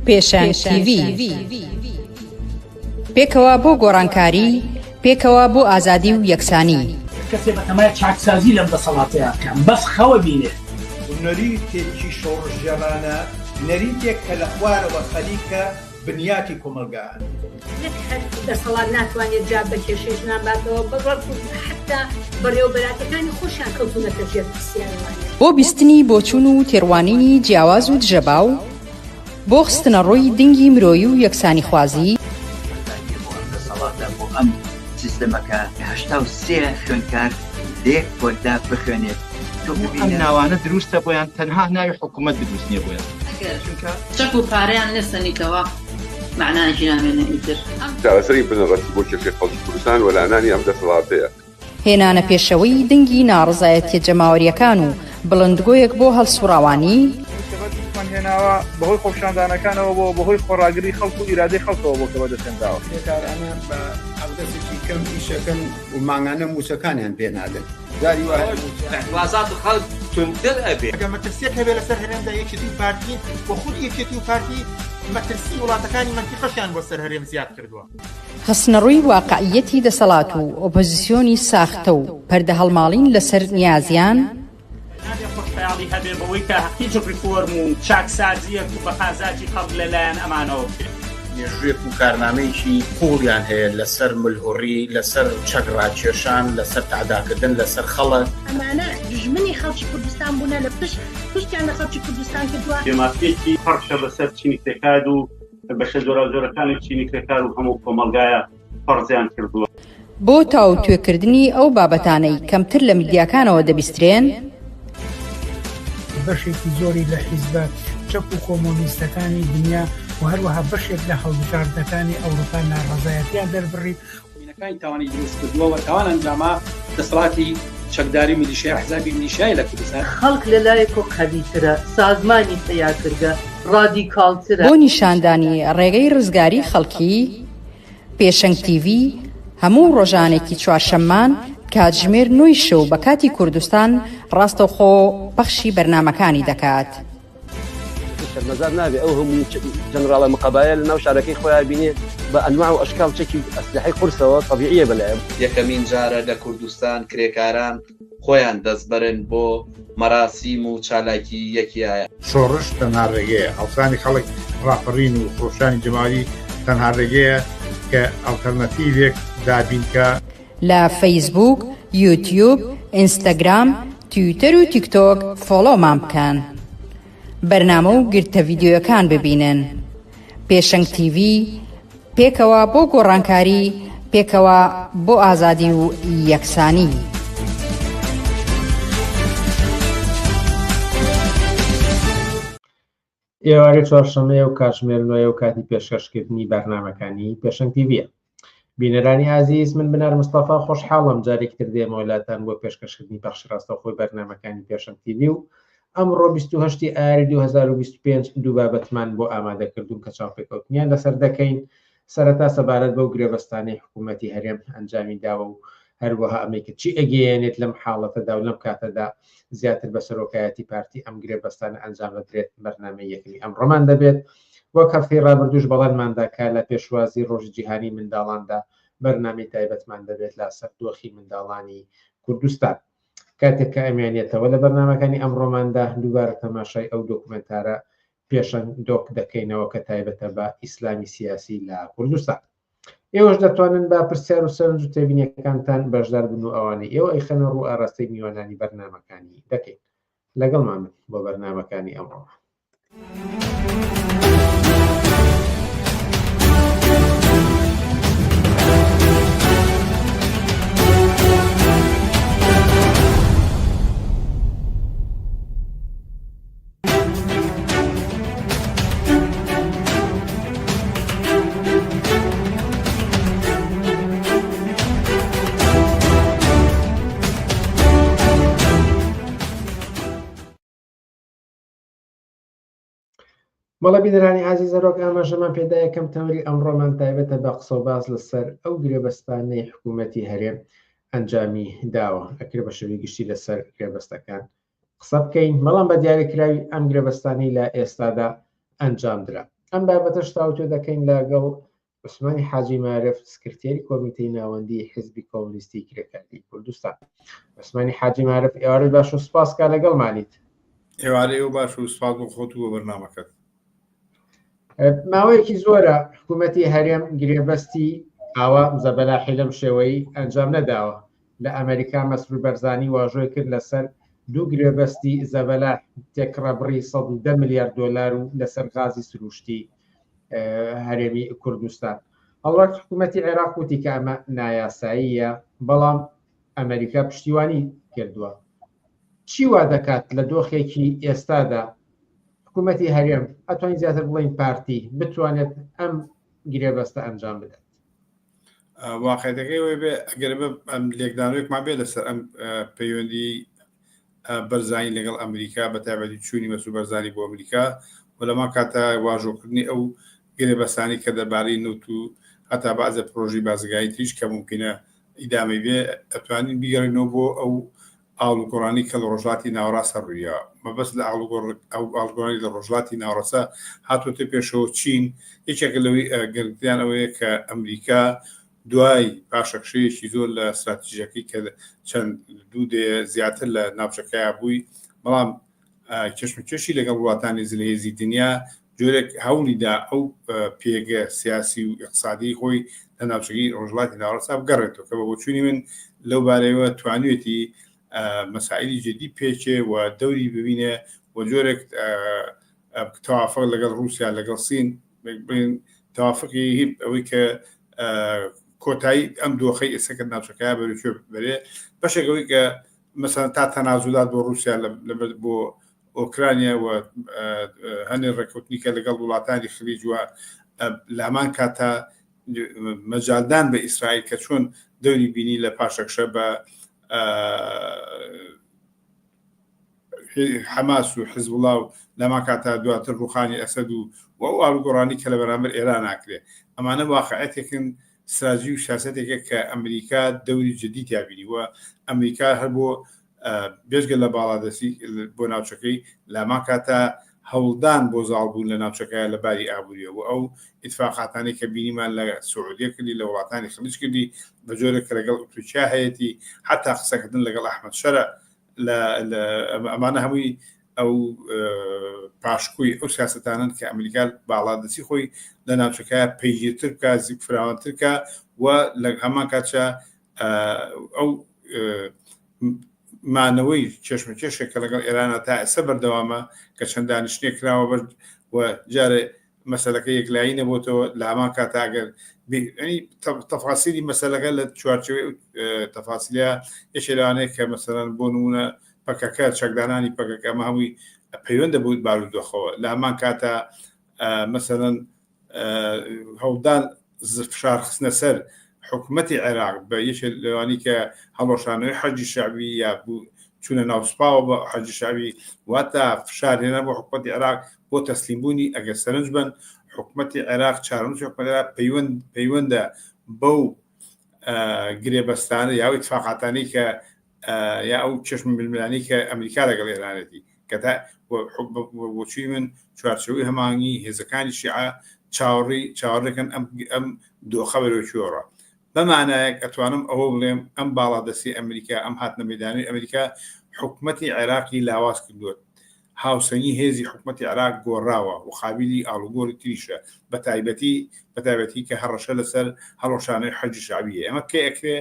پێشەنگ تیڤی. پێکەوە بۆ گۆڕانکاری، پێکەوە بۆ ئازادی و یەکسانی. کەسێ بەتەمای چاکسازی لەم دەسەڵاتەیا بکا بەس خەوە بینێ. نەریتێکی شۆڕشگێڕانە، نەریتێک کە لە خوارەوە خەریکە بنیاتی کۆمەڵگا ئەنێت. نەک هەر دەسەڵات ناتوانێت جواب بە کێشەی ژنان باتەوە، بەڵکو حەتتا بەڕێوەبەراتەکانی خۆشیان کەوتوونەتە ژێر پرسیارەوانە. بۆ بیستنی بۆچوون و تێڕوانینی جیاواز و دژەباو، بۆ خستنەڕووی دنگی مرۆیی و یەکسانیخوازی. بەتایبەتی بۆ ئەم دەسەڵاتە، بۆ ئەم سیستەمە کە 83 خوێندکار لە یەک پۆلدا بخوێنێت، تۆ ئەم ببینە. ناوانە دروستە بۆیان تەنها ناوی حکومەت دروست نیە بۆیان. ئەگەر چونکە. چەک و پارەیان نەسەنیتەوە مەعنایەکی نامێنێ ئیتر. چارەسەری بنەڕەتی بۆ کێشەی خەڵکی کوردستان وەلانانی ئەم دەسەڵاتەیە. هێنانە پێشەوەی دەنگی ناڕەزایەتیە جەماوەریەکان و بڵندگۆیەک بۆ هەڵسوڕاوانی. ئەوەی کە بەدەستمان هێناوە بەهۆی خۆپیشاندانەکانەوە بووە، بەهۆی خۆڕاگری خەڵک و ئیرادەی خەڵکەوە بووە کە بەدەستهێنراوە. کرێکارانە بە حەقدەستێکی کەم ئیشەکەن و مانگانە مووچەکانیان پێ نادەن. جاری وا هەیە مووچە. ئیعترازات خەڵک توندتر ئەبێ. ئەگەر مەترسیەک هەبێ لەسەر هەرێمدا یەکێتی و پارتین و خودی یەکێتی و پارتی مەترسی وڵاتەکانی مەنتیقەشیان بۆ سەر هەرێم زیاد کردووە. خستنەڕووی واقعییەتی دەسەڵات و ئۆپۆزیسیۆنی ساختە و پەردەهەڵماڵین لەسەر نیازیان. نابێ خۆشخەیاڵی هەبێ بەوەی کە هیچ ڕیفۆرم و چاکسازییەک بە قازاجی خەڵک لە لایەن ئەمانەوە بکرێ. مێژوویەک و کارنامەیەکی قووڵیان هەیە لەسەر ملهوڕی، لەسەر چەک ڕاکێشان، لەسەر تەعداکردن لەسەر خەڵک. ئەمانە دوژمنی خەڵکی کوردستان بوونە لە پشت پشتیان لە خەڵکی کوردستان کردووە. بێمافییەکی پەڕشە بەسەر چینی کرێکار و بەشە جۆراوجۆرەکانی چینی کرێکار و هەموو کۆمەڵگایە فەرزیان کردووە. بۆ تاوتوێکردنی ئەو بابەتانەی کەمتر لە میدیاکانەوە دەبیسترێن. بەشێکی زۆری لە حیزبە چەپ و کۆمۆنیستەکانی دنیا و هەروەها بەشێک لە هەڵبژاردنەکانی ئەوروپا ناڕەزایەتیان دەربڕی. مینەکانی تاوانی دروست کردووە و تاوان ئەنجاما دەسەڵاتی چەکداری میلیشیای ئەحزابی میلیشیای لە کوردستان. خەڵک لە لایەکۆ قەویترە، سازمانی پەیا کردگە، ڕادیکاڵترە. بۆ نیشاندانی ڕێگەی ڕزگاری خەڵکی، پێشەنگ تیڤی هەموو ڕۆژانێکی چوارشەممان کاتژمێر نۆی شەو بە کاتی کوردستان ڕاستەوخۆ پەخشی بەرنامەکانی دەکات. شەرمەزار نابێ ئەو هەموو جەنراڵە مقەبایە لە ناو شارەکەی خۆیا بینێ بە ئەنواع و ئەشکال چەکی ئەسلحەی قورسەوە تەبیعیە بەلایەوە. یەکەمین جارە لە کوردستان کرێکاران خۆیان دەست بەرن بۆ مەراسیم و چالاکی یەکیایە. شۆڕش تەنها ڕێگەیە، هەڵسانی خەڵک، ڕاپەڕین و خرۆشانی جەماوەری تەنها ڕێگەیە کە ئەڵتەرناتیڤێک دابین کا. لە فەیسبووک، یوتیوب، ئینستاگرام، تویتەر و تیکتۆک فۆڵۆمان بکەن. بەرنامە و گرتە ڤیدیۆیەکان ببینن. پێشەنگ تیڤی، پێکەوە بۆ گۆڕانکاری، پێکەوە بۆ ئازادی و یەکسانی. ئێوارەی چوارشەممەیە و کاتژمێر نۆیە و کاتی پێشکەشکردنی بەرنامەکانی پێشەنگ تیڤیە. بینەرانی ئازیز من بنار مستەفا خۆشحاڵم جارێکی تر دێمەوە لاتان بۆ پێشکەشکردنی پەخشی ڕاستەوخۆی بەرنامەکانی پێشەنگ تیڤی و ئەمڕۆ 28 ئایاری 2025 دوو بابەتمان بۆ ئامادەکردوون کە چاوپێکەوتنیان لەسەر دەکەین سەرەتا سەبارەت بەو گرێبەستانەی حکوومەتی هەرێم ئەنجامی داوە و هەروەها ئەمەی کە چی ئەگەیەنێت لەم حاڵەتەدا و لەم کاتەدا زیاتر بە سەرۆکایەتی پارتی ئەم گرێبەستانە ئەنجام دەدرێت بەرنامەی یەکەمی ئەمڕۆمان دەبێت وەک هەفتەی ڕابردووش بەڵێنماندا کە لە پێشوازی ڕۆژی جیهانی منداڵاندا بەرنامەی تایبەتمان دەبێت لە سەر دۆخی منداڵانی کوردستان کاتێک کە ئەمێنێتەوە لە بەرنامەکانی ئەمڕۆماندا دووبارە تەماشای ئەو دۆکومێنتارە پێشەنگ دۆک دەکەینەوە کە تایبەتە بە ئیسلامی سیاسی لە کوردستان. ئێوەش دەتوانن بە پرسیار و سەرنج و تێبینیەکانتان بەشدار بن و ئەوانەی ئێوە ئەیخەنە ڕوو ئاراستەی میوانانی بەرنامەکانی دەکەین. لەگەڵمان بن بۆ بەرنامەکانی ئەمڕۆمان. بەڵێ بینەرانی ئازیز هەروەک ئاماژەمان پێدا یەکەم تەوەری ئەمڕۆمان تایبەتە بە قسە و باس لەسەر ئەو گرێبەستانەی حکوومەتی هەرێم ئەنجامی داوە ئەکرێ بە شێوەی گشتی لەسەر گرێبەستەکان قسە بکەین، بەڵام بە دیاریکراوی ئەم گرێبەستانەی لە ئێستادا ئەنجامدرا. ئەم بابەتەش تاوتوێ دەکەین لەگەڵ عوسمانی حاجی مارف سکرتێری کۆمیتەی ناوەندی حزبی کۆمۆنیستی کرێکاری کوردستان. عوسمانی حاجی مارف ئێوارەت باش و سپاس کا لەگەڵمانیت. ئێوارەی ئەو باش و سپاس بۆ خۆت و بۆ بەرنامەکەت. ماوەیەکی زۆرە حکوومەتی هەرێم گرێبەستی ئاوا زەبەلاحی لەم شێوەی ئەنجام نەداوە. لە ئەمەریکا مەسرور بەرزانی واژۆی کرد لەسەر دوو گرێبەستی زەبەلاح تێکڕا بڕی 110 ملیار دۆلار و لەسەر غازی سروشتی هەرێمی کوردستان. هەڵوەت حکوومەتی عێراق وتی کە ئەمە نایاساییە، بەڵام ئەمەریکا پشتیوانی کردووە. چی وا دەکات لە دۆخێکی ئێستادا حکوومەتی هەرێم، ئەتوانین زیاتر بڵێین پارتی، بتوانێت ئەم گرێبەستە ئەنجام بدات؟ واقعەکەی ئەوەی بێ ئەگەر ئەم لێکدانەوەیەکمان بێ لەسەر ئەم پەیوەندی بەرزانی لەگەڵ ئەمریکا بە تایبەتی چوونی مەسرور بەرزانی بۆ ئەمریکا و لەمان کاتە واژۆکردنی ئەو گرێبەستانی کە دەربارەی نەوت و هەتا بەعزە پرۆژەی بازرگانی تریش کە مومکینە ئیدامەی بێ ئەتوانین بیگەڕێنەوە بۆ ئەو ئاڵوگۆڕانی کە لە ڕۆژهەڵاتی ناوەڕاستە ڕوویە مەبەست لە ئاڵوگۆڕ ئەو ئاڵوگۆڕانی لە ڕۆژهەڵاتی ناوەڕاستە هاتۆتە پێشەوە چین یەکێکە لەوەی گرنگتریان ئەوەیە کە ئەمریکا دوای پاشەکشەیەکی زۆر لە ستراتیژەکەی کە چەند دوو دەیە زیاتر لە ناوچەکەیا بووی بەڵام کێشمەکێشی لەگەڵ وڵاتانی زلهێزی دنیا جۆرێک هەوڵی دا ئەو پێگە سیاسی و ئیقتسادیی خۆی لە ناوچەکەی ڕۆژهەڵاتی ناوەڕاستدا بگەڕێتەوە کە بە بۆچوونی من لەو بارەیەوە توانیوێتی مەسائیلی جدی پێکێ و دەوری ببینێ و جۆرێک تەوافق لەگەڵ ڕووسیا لەگەڵ سین بڵێن تەوافقی ئەوەی کە کۆتایی ئەم دۆخەی ئێستا کە ناوچەکە بەرەو کوێ بەرێ بەشێک ئەوەی کە مەسەلەن تا تەنازولات بۆ ڕووسیا بۆ ئۆکرانیا و هەنێ ڕێککەوتنی کە لەگەڵ وڵاتانی خلیج و لامان کاتا مەجالدان بە ئیسرائیل کە چۆن دەوری بینی لە پاشەکشە بە حەماس و حزبوڵا و لەما کاتا دواتر ڕوخانی ئەسەد و و ئەو ئاڵوگۆڕانی کە لە بەرامبەر ئێران ناکرێ ئەمانە واقعەتێکن ستراتیژی و سیاسەتێکە کە ئەمریکا دەوری جدی تیا بینی و ئەمریکا هەر بۆ بێجگە لە باڵادەستی بۆ ناوچەکەی لامان کاتە هەوڵدان بۆ زاڵبوون لە ناوچەکە لە باری ئابووریەوە و ئەو ئیتفاقاتانەی کە بینیمان لە سعودیە کردی لە وڵاتانی خلیج کردی بە جۆرێک کە لەگەڵ تورکیا هەیەتی حتا قسەکردن لەگەڵ ئەحمەد شەرع لە ئەمانە هەمووی ئەو پاشکۆی ئەو سیاسەتانەن کە ئەمریکا باڵادەستی خۆی لە ناوچەکە پەیگیرتر بکە فراوانتر بکە و لە هەمان کاتشا ئەو مانەوەی کێشمەکێشێک کە لەگەڵ ئێرانە تا ئێستا بەردەوامە کە چەند دانیشتنێک کراوە بەر و جارێ مەسەلەکە یەکلایی نەبۆتەوە لە هەمان کاتا ئەگەر ینی تەفاسیلی مەسەلەکە لە چوارچێوەی تەفاسیلە یەکێ لەوانەیە کە مەسەلەن بۆ نمونە پەکەکە چەکدانانی پەکەکە ئەمە هەمووی پەیوەندە بوو بارودۆخەوە لە هەمان کاتا مەسەلەن هەوڵدان فشار خستنە سەر حکوومەتی عێراق بە یەکێ لەوانی کە هەڵۆشانەوەی حەجی شەعبی یا چوونە ناو سوپاوە بە حەجی شەعبی واتە فشار هێنا بۆ حکوومەتی عێراق بۆ تەسلیمبوونی ئەگەر سەرنج بن حکوومەتی عێراق چارەنووسی حکوومەتی عێراق پەیوەند پەیوەندە بەو گرێبەستانە یا ئەو ئیتفاقاتانەی کە یا ئەو چەشمە ململانەی کە ئەمریکا لەگەڵ ئێرانێتی کە تا بۆچووی من چوارچێوەی هەماهەنگی هێزەکانی شیعە چاوەڕی چاوەڕێکن ئەم ئەم دۆخە بەرەو کوێڕە بە مانایەک ئەتوانم ئەوە بڵێم ئەم باڵادەستی ئەمریکا ئەم هاتنە مەدانی ئەمریکا حکومەتی عێراقی لاواز کردووە هاوسەنگی هێزی حکومەتی عێراق گۆڕاوە و قابیلی ئاڵوگۆڕی تریشە بە تایبەتی بە تایبەتی کە هەڕەشە لەسەر هەڵوەشانەوەی حەجی شەعبی هەیە ئەمە کەی ئەکرێ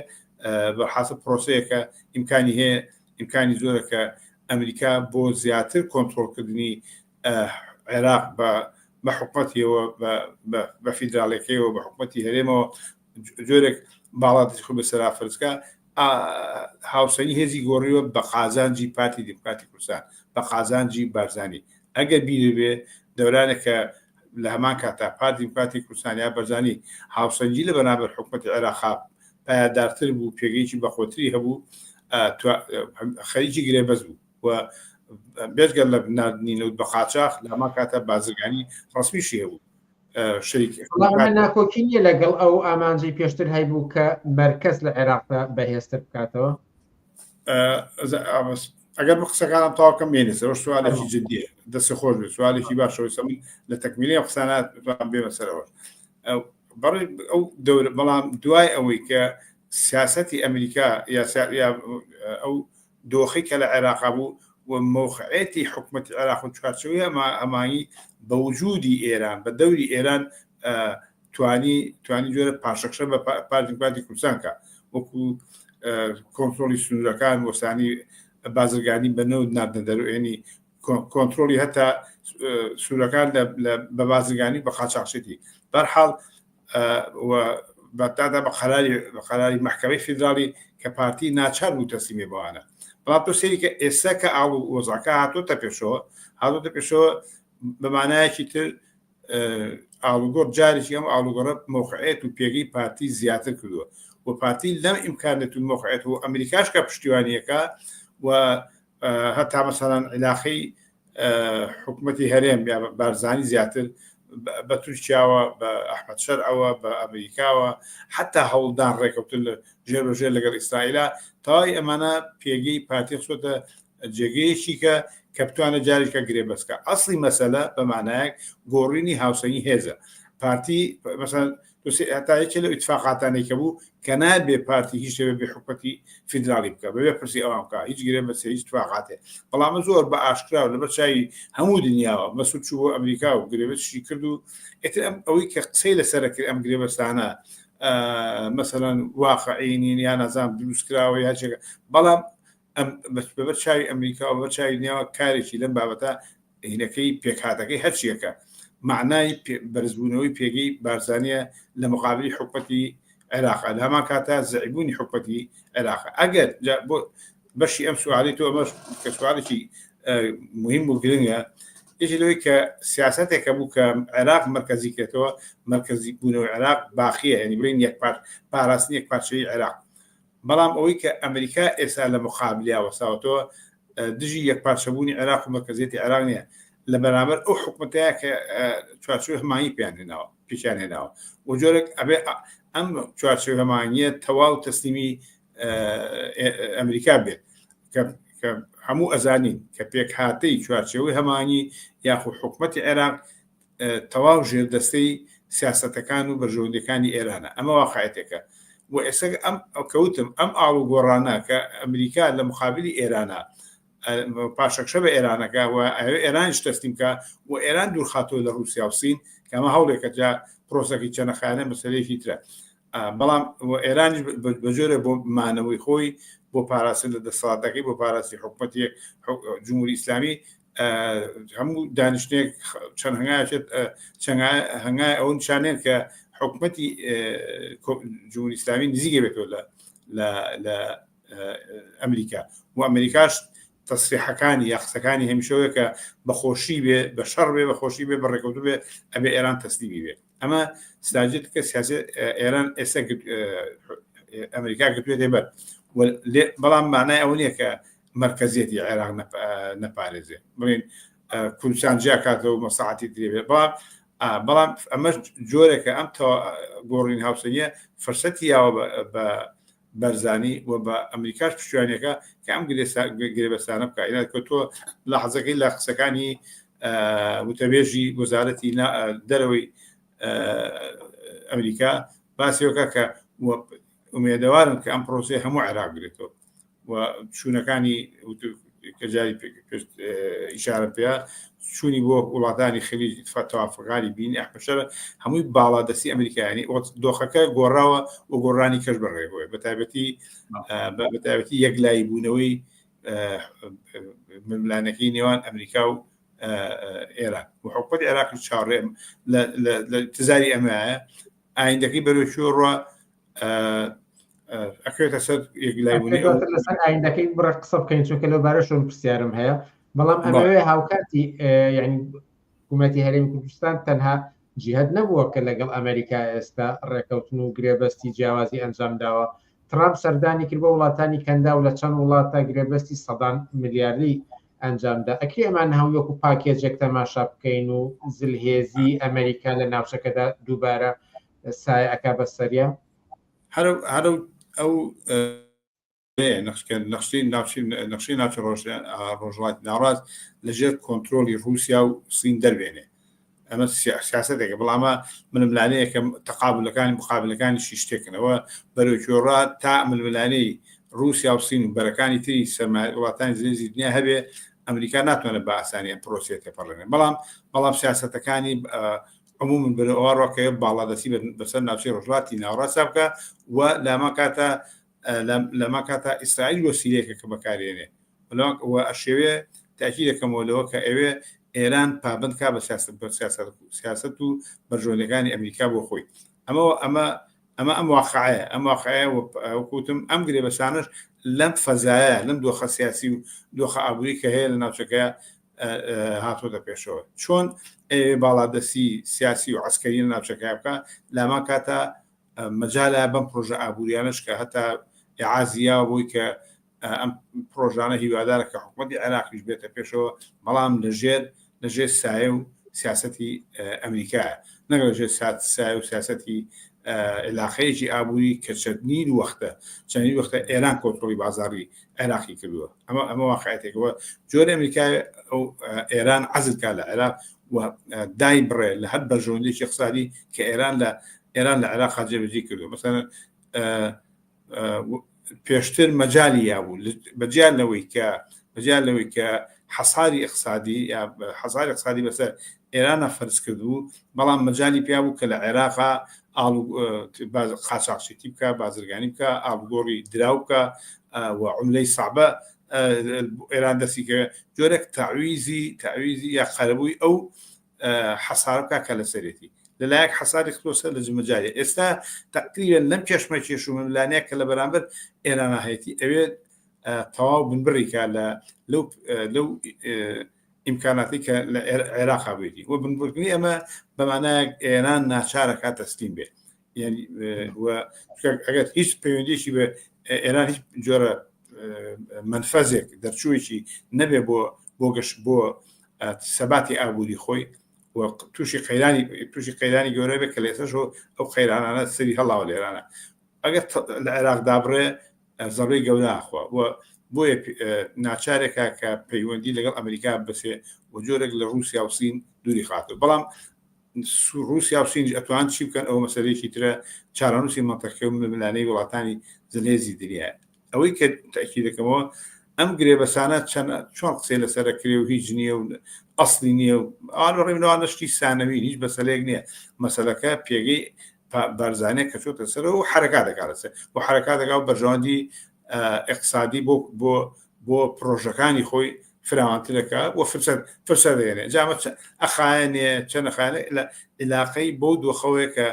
بەرحاسب پرۆسەیەکە ئیمکانی هەیە ئیمکانی زۆرە کە ئەمریکا بۆ زیاتر کۆنترۆڵکردنی عێراق بە بە حکومەتیەوە بە فیدراڵەکەیەوە بە حکومەتی هەرێمەوە جۆرێک باڵادەستی خۆی بەسەرا فەرزکا هاوسەنگی هێزی گۆڕیوە بە قازانجی پارتی دیموکراتی کوردستان بە قازانجی بارزانی ئەگەر بیرێ بێ دەورانێک کە لە هەمان کاتا پارتی دیموکراتی کوردستان یا بەرزانی هاوسەنگی لە بەرامبەر حکومەتی عێراقا پایەدارتر بوو پێگەیەکی بەخۆتری هەبوو خەریکی گرێبەست بوو و بێجگە لە ناردنی نەوت بە قاچاخ لە هەمان کاتا بازرگانی ڕەسمیشی هەبوو شەریک ناکۆکی نییە لەگەڵ ئەو ئامانجەی پێشتر هەیبوو کە مەرکەز لە عێراقدا بەهێزتر بکاتەوە. ئەگەر من قسەکانم تەواو کەم بێنە سەرەوە سوالێکی جدیە دەست خۆش بێت سوالێکی باشەوەی سە من لە تەکمیلی ئەم قسانە بتوانم بێمە سەرەوە بەڵێ ئەو دەور بەڵام دوای ئەوەی کە سیاسەتی ئەمریکا یا ئەو دۆخی کە لە عێراقا بوو و مەوقعێتی حکوومەتی عێراق و چوارچەوەی ئەمە ئەمانی بە وجودی ئێران بە دەوری ئێران توانی توانی جۆرە پاشەکشە بە پارتی دیموکراتی کوردستان کە وەکو کۆنترۆڵی سنوورەکان وەسانی بازرگانی بە نەوت ناردنە دەروێنی کۆنترۆڵی هەتا سوورەکان بە بازرگانی بە قاچاقچێتی بەرحاڵ بەتادا بە قەراری بە قەراری مەحکەمەی فیدراڵی کە پارتی ناچار بوو تەسلیمی بەوانە بەڵام تۆ سەیری کە ئێستا کە ئاڵ و وەزعەکە هاتۆتە پێشەوە هاتۆتە پێشەوە بە مانایەکی تر ئاڵوگۆڕ جارێکی ئەم ئاڵوگۆڕە مەوقعێت و پێگەی پارتی زیاتر کردووە و پارتی لەم ئیمکانێت و مەوقعێت و ئەمریکاش کە پشتیوانیەکە و هەتا مەسەلەن عیلاقەی حکوومەتی هەرێم یا بارزانی زیاتر بە تورکیاوە بە ئەحمەد شەرعەوە بە ئەمریکاوە حتا هەوڵدان ڕێکەوتن لە ژێر بە ژێر لەگەڵ ئیسرائیلا تەواوی ئەمانە پێگەی پارتی خستۆتە جێگەیەکی کە کە بتوانێت جارێکە گرێبەست کە ئەسڵی مەسەلە بە مانایەک گۆڕینی هاوسەنگی هێزە پارتی مەسەلەن هەتا یەکێ لەو ئیتفاقاتانەی کە بوو کە نابێ پارتی هیچ شتێ بێ حکومەتی فیدراڵی بکە بەبێ پرسی ئەوان بکە هیچ گرێ بەسێ هیچ اتفاقاتێ بەڵام زۆر بە ئاشکرا و لەبەر چاوی هەموو دنیاوە مەسعود چوو بۆ ئەمریکا و گرێبەستیشی کرد و ئیتر ئەم ئەوەی کە قسەی لەسەر کرد ئەم گرێبەستانە مەسەلەن واقعی نین یا نازانم دروستکراوە یا چێکە بەڵام ئەم بەبەر چاوی ئەمریکا و بەبەر چاوی دنیاوە کارێکی لەم بابەتە هینەکەی پێکهاتەکەی هەرچیەکە معنای بەرزبوونەوەی پێگەی بارزانیە لە مقابلی حکومەتی عێراق لە هەمان کاتا زەعیبوونی حکومەتی عێراق ئەگەر بۆ بەشی ئەم سوالی تۆ ئەمەش کە سوالێکی مهم و گرنگە یەکی لەوەی کە سیاستێکە بوو کە عێراق مرکزی کرێتەوە مرکزی بوونەوەی عێراق باقیە یعنی بڵێن یەک پار پاراستنی یەک پارچەی عێراق بەڵام ئەوەی کە ئەمریکا ئێستا لە مقابلیا وەساوەتەوە دژی یەکپارچەبوونی عێراق و مەرکەزیەتی عێراق نییە لە بەرامبەر ئەو حکومەتەیە کە چوارچێوەی هەماهەنگی پێیان هێناوە پێکیان هێناوە و جۆرێک ئەبێ ئەم چوارچێوەی هەماهەنگیە تەواو تەسلیمی ئەمریکا بێت کە هەموو ئەزانین کە پێکهاتەی چوارچێوەی هەماهەنگی یاخود حکومەتی عێراق تەواو ژێردەستەی سیاسەتەکان و بەرژەوەندیەکانی ئێرانە ئەمە واقعێتێکە و ئێستا ئەم کەوتم ئەم ئاڵ و گۆڕانە کە ئەمریکا لە مقابلی ئێرانە پاشەکشە بە ئێرانەکە و ئێرانیش تەسلیم کە و ئێران دوورخاتەوە لە رووسیا و سین کەمە هەوڵێکە جا پرۆسەکەی چەنەخانە مەسەلەیەکی ترە بەڵام ئێرانیش بە جۆرە بۆ مانەوەی خۆی بۆ پاراستن لە دەسەڵاتەکەی بۆ پاراستنی حکوومەتی جمهوری ئیسلامی هەموو دانیشتێک چەند هەنگاوێک چەند هەنگای ئەو نیشانێن کە حکوومەتی جمهوری ئیسلامی نزیکە بێتەوە لە لە لە ئەمریکا و ئەمریکاش تەسریحەکانی یا قسەکانی هەمیشەوەیە کە بەخۆشی بێ بە شەڕ بێ بەخۆشی بێ بە ڕێکەوتو بێ ئەبێ ئێران تەسلیمی بێ ئەمە ستراتیژیەتێکە سیاسی ئێران ئێستا ئەمریکا گرتوێتێ بەر بەڵام مانای ئەوە نییە کە مرکزیەتی عێراق نەپارێزێ بڵین کوردستان جیا کاتەوە مەساعەتی درێ بەڵام بەڵام ئەمەش جۆرێکە ئەم گۆڕین هاوسەنیە فرسەتی یاوە بە بەرزانی و بە ئەمریکاش پشتیوانیەکە کە ئەم گرێبەستانە بکە ئینا کە تۆ لە حەزەکەی لە قسەکانی وتەبێژی وەزارەتی دەرەوەی ئەمریکا باسیەوەکە کە ئومێدەوارن کە ئەم پرۆسەیە هەموو عێراق گرێتەوە و چوونەکانی کە جاری ئیشارە پێ چوونی بۆ وڵاتانی خلیج تەوافقانی بینی ئەحمەشەرە هەمووی باڵادەستی ئەمریکایانی دۆخەکە گۆڕاوە و گۆڕانی کەش بەڕێوەیە بە تایبەتی بە تایبەتی یەکلایی بوونەوەی ململانەکەی نێوان ئەمریکا و ئێران و حکومەتی عێراقی چاڕێ لە تزاری ئەمە ئایندەکەی بەرەو کوێ ڕە ئەکەوێتە سەر یەکلایبوونی لەسەر ئایندەکەی بڕە قسە بکەین چونکە لەو بارە شۆن پرسیارم هەیە بەڵام ئەمەوێ هاوکاتی یعنی حکوومەتی هەرێمی کوردستان تەنها جیهت نەبووە کە لەگەڵ ئەمریکا ئێستا ڕێکەوتن و گرێبەستی جیاوازی ئەنجام داوە ترامپ سەردانی کرد بۆ وڵاتانی کەندا و لە چەند وڵاتە گرێبەستی سەدان ملیاردی ئەنجامدا ئەکرێ ئەمان هەموو وەکو پاکێجێک تەماشا بکەین و زلهێزی ئەمریکا لە ناوچەکەدا دووبارە سایە ئەکا بە سەریا؟ هەر ئەو ئەو. نەخشەی نەخشەی ناوچە ڕۆژهەڵاتی ناوەڕاست لەژێر کۆنترۆڵی ڕووسیا و سین دەربێنێ. ئەمە سیاسەتێکە، بەڵام ئەمە ململانێیەکە تەقابلەکانی مقابلەکانی شتێکن. ئەوە بەرەو کوێڕا تا ململانێی ڕووسیا و سین و بەرەکانی تری سەرمایە وڵاتانی زلهێزی دنیا هەبێ، ئەمریکا ناتوانێت بە ئاسانی ئەم پرۆسەیە تێپەڕێنێ. بەڵام بەڵام سیاسەتەکانی عموما بەرەو ئەوە ڕۆکە باڵادەستی بەسەر ناوچەی ڕۆژهەڵاتی ناوەڕاستدا بکا و لامان کاتە لەما کاتا ئیسرائیل وەسیلەیەکە کە بەکارێنێ و ئەشێوێ تاکی دەکەمەوە لەوە کە ئەوێ ئێران پابند کا بە سیاست بە سیاست سیاست و بەرژەوەندەکانی ئەمریکا بۆ خۆی ئەمە ئەمە ئەمە ئەم واقعەیە ئەم واقعەیە وەکوتم ئەم گرێبەسانەش لەم فەزایە لەم دۆخە سیاسی و دۆخە ئابووری کە هەیە لە ناوچەکە هاتۆتە پێشەوە چۆن ئەوێ باڵادەستی سیاسی و عسکەری لە ناوچەکە بکە لامان کاتە مەجالە بەم پرۆژە ئابووریانەش کە هەتا ئیعازی یاوە بۆی کە ئەم پرۆژانە هیوادارە کە حکوومەتی عێراقیش بێتە پێشەوە بەڵام لەژێر لەژێر سایە و سیاسەتی ئەمریکایە نەک لەژێر سایە و سیاسەتی علاقەیەکی ئابووری کە چەندین وەختە چەندین وەختە ئێران کۆنترۆڵی بازاڕی عێراقی کردووە ئەمە ئەمە واقعەتێکەوە جۆر ئەمریکا ئەو ئێران عەزل کا لە عێراق و دای بڕێ لە هەر بەرژەوەندێکی اقتصادی کە ئێران لە ئێران لە عێراق جێبەجێ کردو مەسەلەن پێشتر مەجای یابوو بەجیا لەوەی کە بەجیا لەوەی کە حەساری اقتصادی یا حەساری اقتصادی بەسەر ئێرانە فەرز کردبوو بەڵام مەجای پیا بوو کە لە عێراقا قاچاقچێتی بکە بازرگانی بکە ئاڵوگۆڕی دراو بکە و عملەی سەعبە ئێران دەستی کە جۆرێک تەعویزی تەعویزی یا قەرەبووی ئەو حەسارە بکا کە لەسەرێتی لەلایەک حەساری خستۆ سەر لە جمەجارێ ئێستا تقریبا لەم کێشمەکێش و ململانەیە کە لە بەرامبەر ئێرانە هەیەی ئەوێت تەواو بنبڕیکا لە لەو لەو ئیمکاناتی کە لە عێراقا بێتی و بنبڕکردنی ئەمە بەمانایەک ئێران ناچارەکە تەسلیم بێت یعنی ئەگەر هیچ پەیوەندیشی بە ئێران هیچ جۆرە منفەزێک دەرچوویەکی نەبێ بۆ بۆ گەشت بۆ سەباتی ئابووری خۆی و تووشی قەیرانی تووشی قەیرانی گەورە بێت کە لە ئێستاش ئەو قەیرانانە سەری هەڵاوە لە ئێرانە ئەگەر لە عێراق دابڕێ زەڕەی گەورە ئەخوا و بۆیە ناچارێکە کە پەیوەندی لەگەڵ ئەمریکا بەسێ و جۆرێک لە رووسیا و سین دووری خاتوو بەڵام رووسیا و سینیش ئەتوان چی بکەن ئەوە مەسەلەیەکی ترە چارەنووسی مەنتەقەکە و ململانێی وڵاتانی زلهێزی دنیایە ئەوەی کە تەئکید دەکەمەوە ئەم گرێبەسانە چەند چۆن قسەی لەسەر کرێ و هیچ نییە و ئەسلی نییە و ئەوان بەڕێ منەوانە شتی سانەوین هیچ مەسەلەیەک نییە مەسەلەکە پێگەی بارزانێک کە چۆتە سەرەوە و حرەکا دەکات لەسەر و حرەکا دەکات و بەرژەوەندی ئیقتسادی بۆ بۆ بۆ پرۆژەکانی خۆی فراوانتر دەکا و فرسەت فرسەت دەێنێ جا ئەمە ئەخایەنێ چەند ئەخایەنێ لە عیلاقەی بەو دۆخەوەیە کە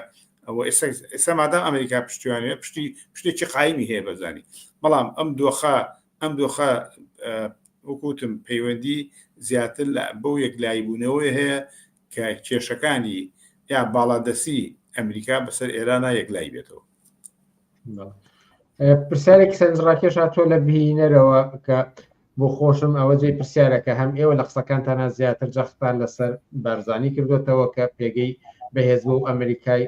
ئەوە ئێستا ئێستا مادام ئەمریکا پشتیوانێ پشتی پشتێکی قایمی هەیە بەزانی بەڵام ئەم دۆخە ئەم دۆخە وەکوتم پەیوەندی زیاتر لە بەو یەکلایی بوونەوەی هەیە کە کێشەکانی یا باڵادەستی ئەمریکا بەسەر ئێرانە یەکلایی بێتەوە. پرسیارێکی سەرنجڕاکێش هاتووە لە بینەرەوە کە بۆ خۆشم ئەوە جێی پرسیارەکە هەم ئێوە لە قسەکانتانە زیاتر جەختتان لەسەر بارزانی کردوێتەوە کە پێگەی بەهێز بوو ئەمریکای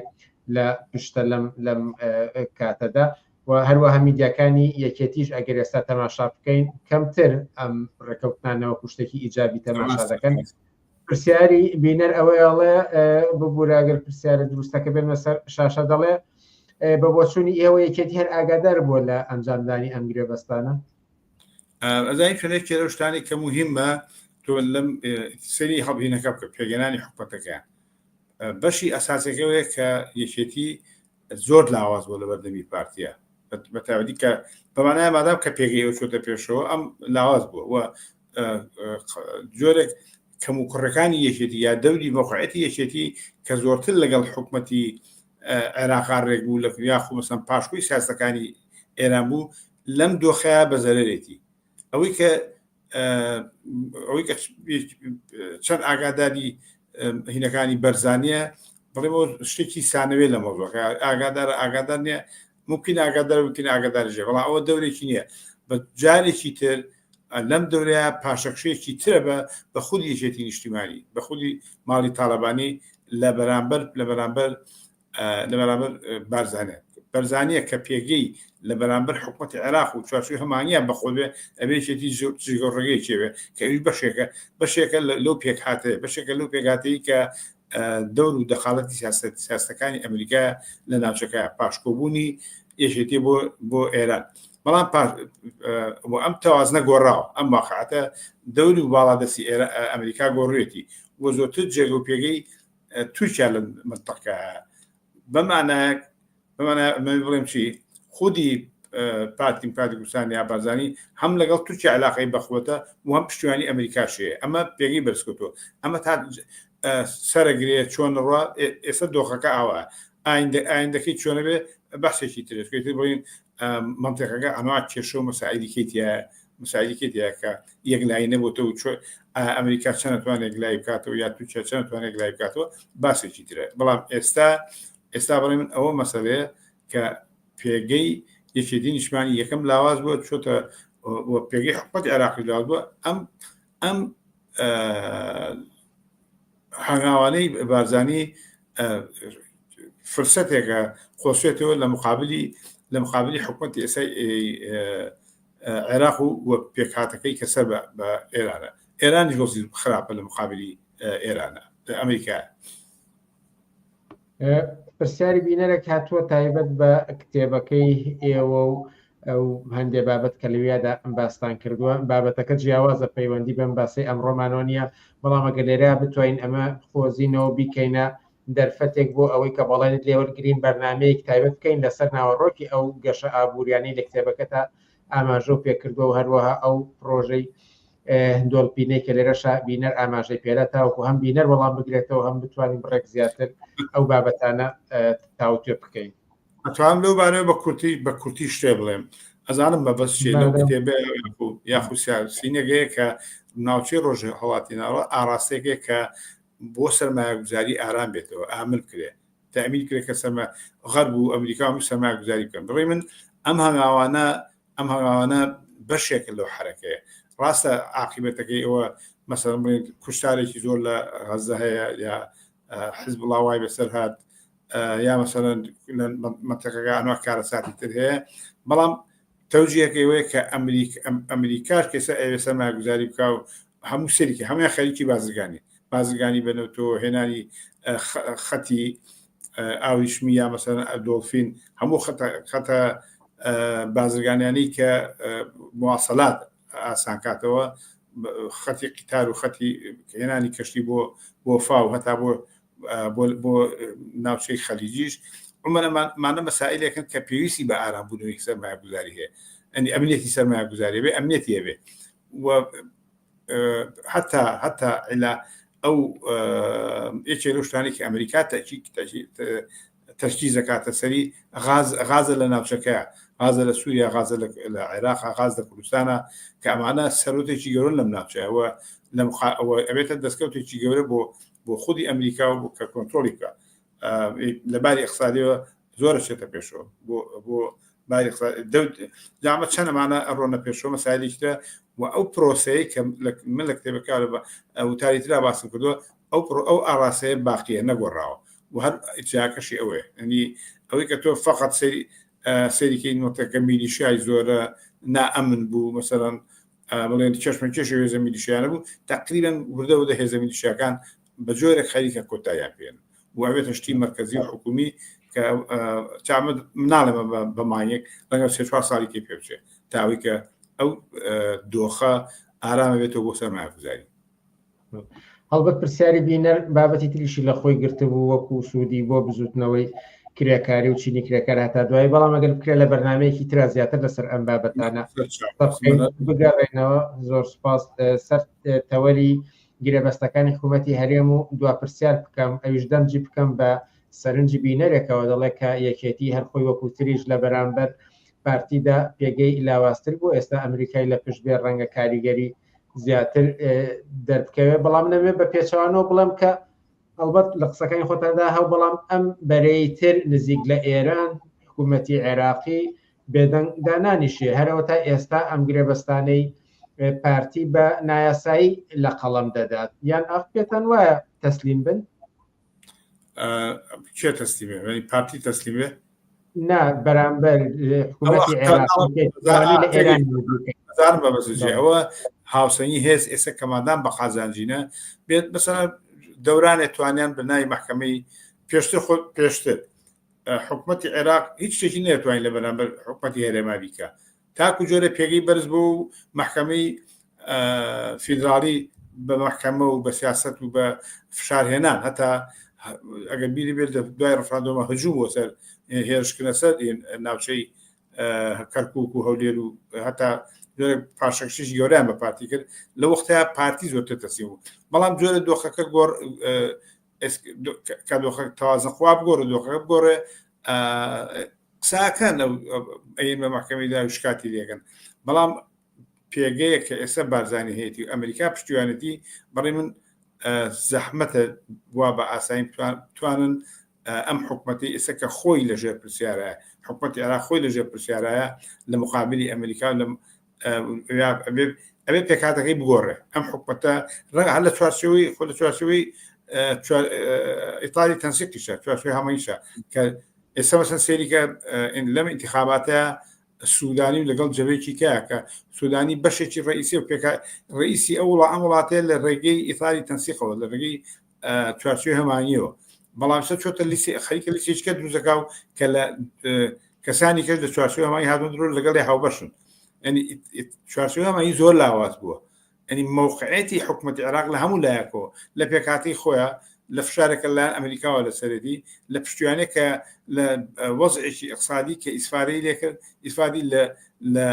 لە پشتە لەم لەم کاتەدا و هەروەها میدیاکانی یەکێتیش ئەگەر ئێستا تەماشا بکەین کەمتر ئەم ڕێکەوتنانەوە کوشتێکی ئیجابی تەماشا دەکەن پرسیاری بینەر ئەوەی ئەڵێ ببوورە ئەگەر پرسیارە دروستەکە بێنمە سەر شاشە دەڵێ بە بۆچوونی ئێوە یەکێتی هەر ئاگادار بووە لە ئەنجامدانی ئەم گرێبەستانە ئەزانی چۆنێ کێرە شتانی کە مهمە تۆ لەم سەری هەڵبینەکە بکە پێگەنانی حکومەتەکە بەشی ئەساسەکەوەیە کە یەکێتی زۆر لاواز بووە لەبەردەمی پارتیە بەتایبەتی کە بەمانای مادام کە پێگەی ئەو چۆتە پێشەوە ئەم لاواز بووە و جۆرێک کەم و کوڕەکانی یەکێتی یا دەوری مۆقعەتی یەکێتی کە زۆرتر لەگەڵ حکومەتی عێراقا ڕێک بوو لە یاخو مەسەن پاشکۆی سیاسەکانی ئێران بوو لەم دۆخەیە بە زەرەرێتی ئەوەی کە ئەوەی کە چەند ئاگاداری هینەکانی بەرزانیە بڵێ شتێکی سانەوێ لە مەوزوعەکە ئاگادار ئاگادار نییە ممکن ئاگادار ممکن ئاگادار ژێ بەڵام ئەوە دەورێکی نییە بە جارێکی تر لەم دەورەیە پاشەکشێکی ترە بە بە خودی یەکێتی نیشتیمانی بە خودی ماڵی تاالبانی لە بەرامبەر لە بەرامبەر لە بەرامبەر بارزانە بەرزانیە کە پێگەی لە بەرامبەر حکوومەتی عێراق و چوارچوی هەمانیان بەخۆ بێ ئەبێ یەکێتی جێگە ڕێگەی چێوێ کە ئەوی بەشێکە بەشێکە لەو پێکهاتەیە بەشێکە لەو پێکهاتەی کە دەور و دەخالەتی سیاست سیاستەکانی ئەمریکا لە ناوچەکە پاشکۆبوونی یەکێتی بۆ بۆ ئێران بەڵام ئەم تەوازنە گۆڕاوە ئەم واقعەتە دەور و باڵادەستی ئەمریکا گۆڕێتی و زۆرتر جێگە و پێگەی تورکیا لە منتەقە بەمانایەک بەمانە بڵێم چی خودی پارتی پارتی کوردستان یا بارزانی هەم لەگەڵ تورکیا علاقەی بەخوەتە و هەم پشتیوانی ئەمریکاشەیە ئەمە پێگەی بەرزکردووە ئەمە تا سەرەگرێ چۆن ڕوا ئێستا دۆخەکە ئاوا ئایندە ئایندەکەی چۆنە بێ بەحسێکی ترێت بڵین منطقەکە ئەنوا کێشە و مەسائلی کەی مسائلی کەی تایە کە یەکلایی نەبووتەوە و ئەمریکا چەند توانێت یەکلایی بکاتەوە یا تورکیا چەند توانێت یەکلایی بکاتەوە باسێکی ترە بەڵام ئێستا ئێستا بەڵێ من ئەوە مەسەلەیە کە پێگەی یەکێتی نیشتمانی یەکەم لاواز بووە چۆتە پێگەی حکومەتی عێراقی لاواز بووە ئەم ئەم هەنگاوانەی بارزانی فرسەتێکە قۆسێتەوە لە مقابلی لە مقابلی حکومەتی ئێسای عێراق و پێکهاتەکەی کە سەر بە ئێرانە ئێرانیش وەزی خراپە لە مقابلی ئێرانە ئەمریکا پرسیاری بینەرێک هاتووە تایبەت بە کتێبەکەی ئێوە و ئەو هەندێ بابەت کە لەویادا ئەم باستان کردووە بابەتەکە جیاوازە پەیوەندی بەم باسی ئەمڕۆمانەوە نییە بەڵام ئەگەر لێرە بتوانین ئەمە خۆزینەوە بیکەینە دەرفەتێک بۆ ئەوەی کە بەڵێنت لێوەرگین بەرنمەیەک تایبەت بکەین لەسەر ناوەڕۆکی ئەو گەشە ئابووریانەی لە کتێبەکەتا ئاماژەو پێکردووە و هەروەها ئەو پرۆژەی دۆڵپینەی کە لێرەشا بینەر ئاماژەی پێدا تاوەکو هەم بینەر وەڵام بگرێتەوە هەم بتوانین بڕێک زیاتر ئەو بابەتانە تاوتوێ بکەین. ئەتوانم لەو بارەیە بە کورتی بە کورتی شتێ بڵێم ئەزانم مەبەست چیە لەو کتێبە یاخو سیاسینەگەیە کە ناوچەی ڕۆژهەڵاتی ناوە ئاراستەیەکە کە بۆ سەرمایەگوزاری ئارام بێتەوە ئامن بکرێ تەئمین کرێ کە سەرما غەرب و ئەمریکا و سەرمایەگوزاری بکەن بڕی من ئەم هەنگاوانە ئەم هەنگاوانە بەشێکە لەو حرەکەیە ڕاستە عاقیبەتەکەی ئەوە مەسەلەن بڵێن کوشتارێکی زۆر لە غەزە هەیە یا حزب وای بەسەر هات یا مەسەلەن لە مەنتەقەکە ئەنوا کارەساتی تر هەیە بەڵام تەوجیهەکەی ئەوەیە کە ئەمریک ئەمریکاش کە ئێستا ئەیەوێ سەرمایەگوزاری بکا و هەموو سەریکی هەموویان خەریکی بازرگانی بازرگانی بە نەوتەوە هێنانی خەتی ئاوریشمی یا مەسەلەن دۆڵفین هەموو خەتە خەتە بازرگانیانی کە مواصلات ئاسان کاتەوە خەتی قیتار و خەتی هێنانی کەشتی بۆ بۆ فاو هەتا بۆ بۆ ناوچەی خەلیجیش ئەمانە مەسائلێکن کە پێویستی بە ئارامبوونەوەی سەرمایەگوزاری هەیە ئەنی ئەمنیەتی سەرمایەگوزاری بێ ئەمنیەتی هەبێ و حتا حتا علا ئەو یەکێ لەو شتانێک کە ئەمریکا تەرکیز دەکاتە سەری غاز غازە لە ناوچەکە غازە لە سووریا غازە لە عێراق غاز لە کوردستانە کە ئەمانە سەرۆتێکی گەورن لەم ناوچەیەوە لەم ئەبێتە دەستکەوتێکی گەورە بۆ بۆ خودی ئەمریکا و کە کۆنترۆڵی بکە لە باری اقتصادیەوە زۆر چێتە پێشەوە بۆ بۆ باری جامە چەند ئەمانە ئەڕۆنە پێشەوە مەسایلێکی ترە و ئەو پرۆسەیە کە من لە کتێبەکە وتاری ترا باسم کردووە ئەو پرۆ ئەو ئاڕاستەیە باقیە نەگۆڕاوە و هەر ئیتراکەشی ئەوەیە ئەنی ئەوەی کە تۆ فقط سەیری سەیریکەی نۆتەکە میلیشای زۆرە نائەمن بوو مەسەرەن بڵێن چەشمە کێشە هێزە میلیشیانە بوو تقریبا وردە وردە هێزە میلیشیاکان بە جۆرێک خەریکە کۆتاییان پێن و ئەوێتە شتی مەرکەزی و حکومی کە چامە مناڵێمە بە مانگێک ڕەنگە سێ چوار ساڵی کەی پێ بچێت تا ئەوەی کە ئەو دۆخە ئارامە بێتەوە بۆ سەرمایەگوزاری. هەڵبەت پرسیاری بینەر بابەتی تریشی لە خۆی گرتبوو وەکو سوودی بۆ بزوتنەوەی کرێکاری و چینی کرێکار هەتا دوایی بەڵام ئەگەر بکرێت لە بەرنمەیەکی ترا زیاتر لەسەر ئەم بابەتانە بگەڕێنەوە زۆر سپاس سەر تەوەری گرێبەستەکانی حکوومەتی هەرێم و دوا پرسیار بکەم ئەویش دەمجی بکەم بە سەرنجی بینەرێکەوە دەڵێ کە یەکێتی هەر خۆی وەکو تریش لە بەرامبەر پارتیدا پێگەی لاوازتر بوو ئێستا ئەمریکای لە پشت بێ ڕەنگە کاریگەری زیاتر دەربکەوێت بەڵام نەمێ بە پێچەوانەوە بڵێم کە ئەڵبەت لە قسەکانی خۆتاندا هەو بەڵام ئەم بەرەی تر نزیک لە ئێران حکوومەتی عێراقی بێدەنگ دانانیشێ هەرەوە تا ئێستا ئەم گرێبەستانەی پارتی بە نایاسایی لە قەڵەم دەدات یان ئەف پێتان وایە تەسلیم بن؟ کێ تەسلیم بێ پارتی تەسلیم بێ نا بەرامبەر حکوومەتی عێراق لە ئێران زانم بە بەسجێ ئەوە هاوسەنگی هێز ئێستا کەمادان بە قازانجینە بێت بەسەر دەورانێ توانیان بە ناوی محکمەی پێشتر خۆ پێشتر حکوومەتی عێراق هیچ شتێکی نەتوانین لە بەرامبەر حکوومەتی هەرێما بیکە تاکو جۆرە پێگەی بەرز بۆ و محکمەی فیدراڵی بە مەحکەمە و بە سیاست و بە فشارهێنان هەتا ئەگەر بیری بێت دوای ڕفراندۆمە هجوم بۆ سەر هێرشکردنە سەر ناوچەی کەرکک و هەولێر و هەتا پاشەکشیش گەوریان بە پارتی کرد لە وەختە پارتی زۆرتر تەسلیم بوو بەڵام جۆرە دۆخەکە گۆڕ کە دۆخە تەوازن خوا بگۆڕە دۆخەکە بگۆڕێ قساکان ئەین بە مەحکەمەی دا شکاتی لێکەن بەڵام پێگەیە کە ئێستا بارزانی هەیەی و ئەمریکا پشتیوانەتی بەڕێ من زەحمەتە وا بە ئاسایی بتوانن ئەم حکومەتی ئێستا کە خۆی لە ژێر پرسیارە حکومەتی عێراق خۆی لە ژێر پرسیارایە لە مقابلی ئەمریکا لە ئەبێ پێکاتەکەی بگۆڕێ ئەم حکومەتە ڕەنگە هەر لە چوارچێوەی خۆ لە چوارچێوەی ئیتاری تەنسیقیشە چوارچێوەی هەمەیشە کە ئێستا مەسەن سێریکە لەم ئینتخاباتە سوودانی و لەگەڵ جەوێکی کە کە سوودانی بەشێکی ڕئیسی و پێکا ڕئیسی ئەو وڵا ئەم وڵاتەیە لە ڕێگەی ئیتاری تەنسیقەوە لە ڕێگەی چوارچێوەی هەمانیەوە بەڵام سە چۆتە لیسی خەریکە لیسێکە دروستەکە و کە لە کەسانی کەش لە چوارچێوەی هەمانی هاتون درۆ لەگەڵی هاوبەشن ینی چوارچێوەی هەمانی زۆر لاواز بووە ینی مەوقعێتی حکوومەتی عێراق لە هەموو لایەکەوە لە پێکاتی خۆیان لە فشارێکە لەلایەن ئەمریکاوە لەسەرێتی لە پشتیوانێک کە لە وەزعێکی ئیقتسادی کە ئیسفادەی لێکرد ئیسفادی لە لە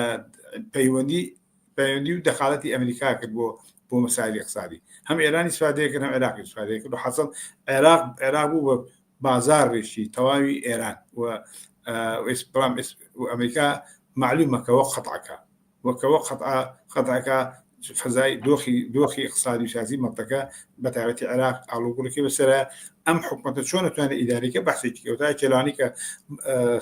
پەیوەندی پەیوەندی و دەخالەتی ئەمریکا کرد بۆ بۆ مەسایلی ئیقتسادی هەم ئێران ئیسفادەی کرد هەم عێراق ئیسفادەی کرد و حەسەن عێراق عێراق بوو بە بازاڕێکی تەواوی ئێران و بەڵام ئەمریکا معلومە کە وەک قەتعەکە وەکەوە قەتعە قەتعەکە فەزای دۆخی دۆخی اقتصادی و سیاسی مەنتەقە بە تایبەتی عێراق ئاڵوگوڕێکی بەسەرە ئەم حکومەتە چۆن توانێت ئیداریکە بەحسێکی کەوتا کێلانی کە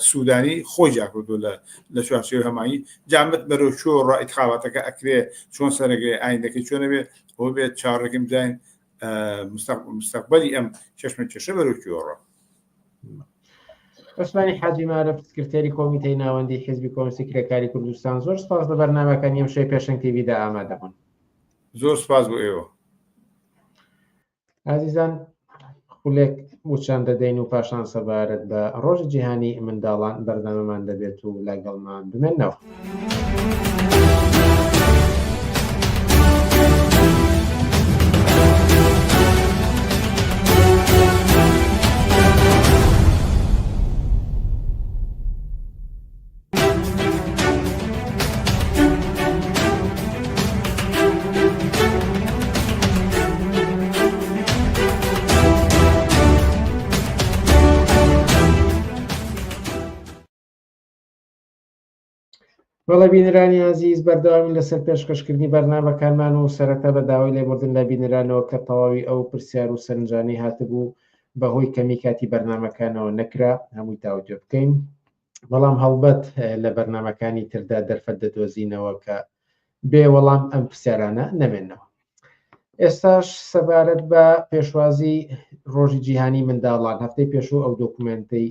سوودانی خۆی جاکردو لە لە چوارچێوەی هەمایی جامت بەرەو چۆ ڕا ئیتخاباتەکە ئەکرێ چۆن سەرەگرێ ئایندەکەی چۆنە بێ ئەوە بێت چاوەڕێکم بزانین مستەقبەلی ئەم چەشمە کێشە بەرەو کوێ ڕۆ. عوسمانی حاجی مارف سکرتێری کۆمیتەی ناوەندی حیزبی کۆمۆنیستی کرێکاری کوردستان زۆر سپاس لە بەرنامەکانی ئەم شەوی پێشەنگ تیڤیدا ئامادە بوون. زۆر سپاس بۆ ئێوە. ئازیزان خولێک وچان دەدەین و پاشان سەبارەت بە ڕۆژی جیهانی منداڵان بەرنامەمان دەبێت و لەگەڵمان بمێنەوە. بەڵێ بینەرانی ئازیز بەردەوامین لەسەر پێشکەشکردنی بەرنامەکانمان و سەرەتا بە داوای لێبوردن لە بینەرانەوە کە تەواوی ئەو پرسیار و سەرنجانەی هاتبوو بەهۆی کەمی کاتی بەرنامەکانەوە نەکرا هەمووی تاوتوێ بکەین بەڵام هەڵبەت لە بەرنامەکانی تردا دەرفەت دەدۆزینەوە کە بێ وەڵام ئەم پرسیارانە نەمێنەوە. ئێستاش سەبارەت بە پێشوازی ڕۆژی جیهانی منداڵان هەفتەی پێشوو ئەو دۆکومێنتەی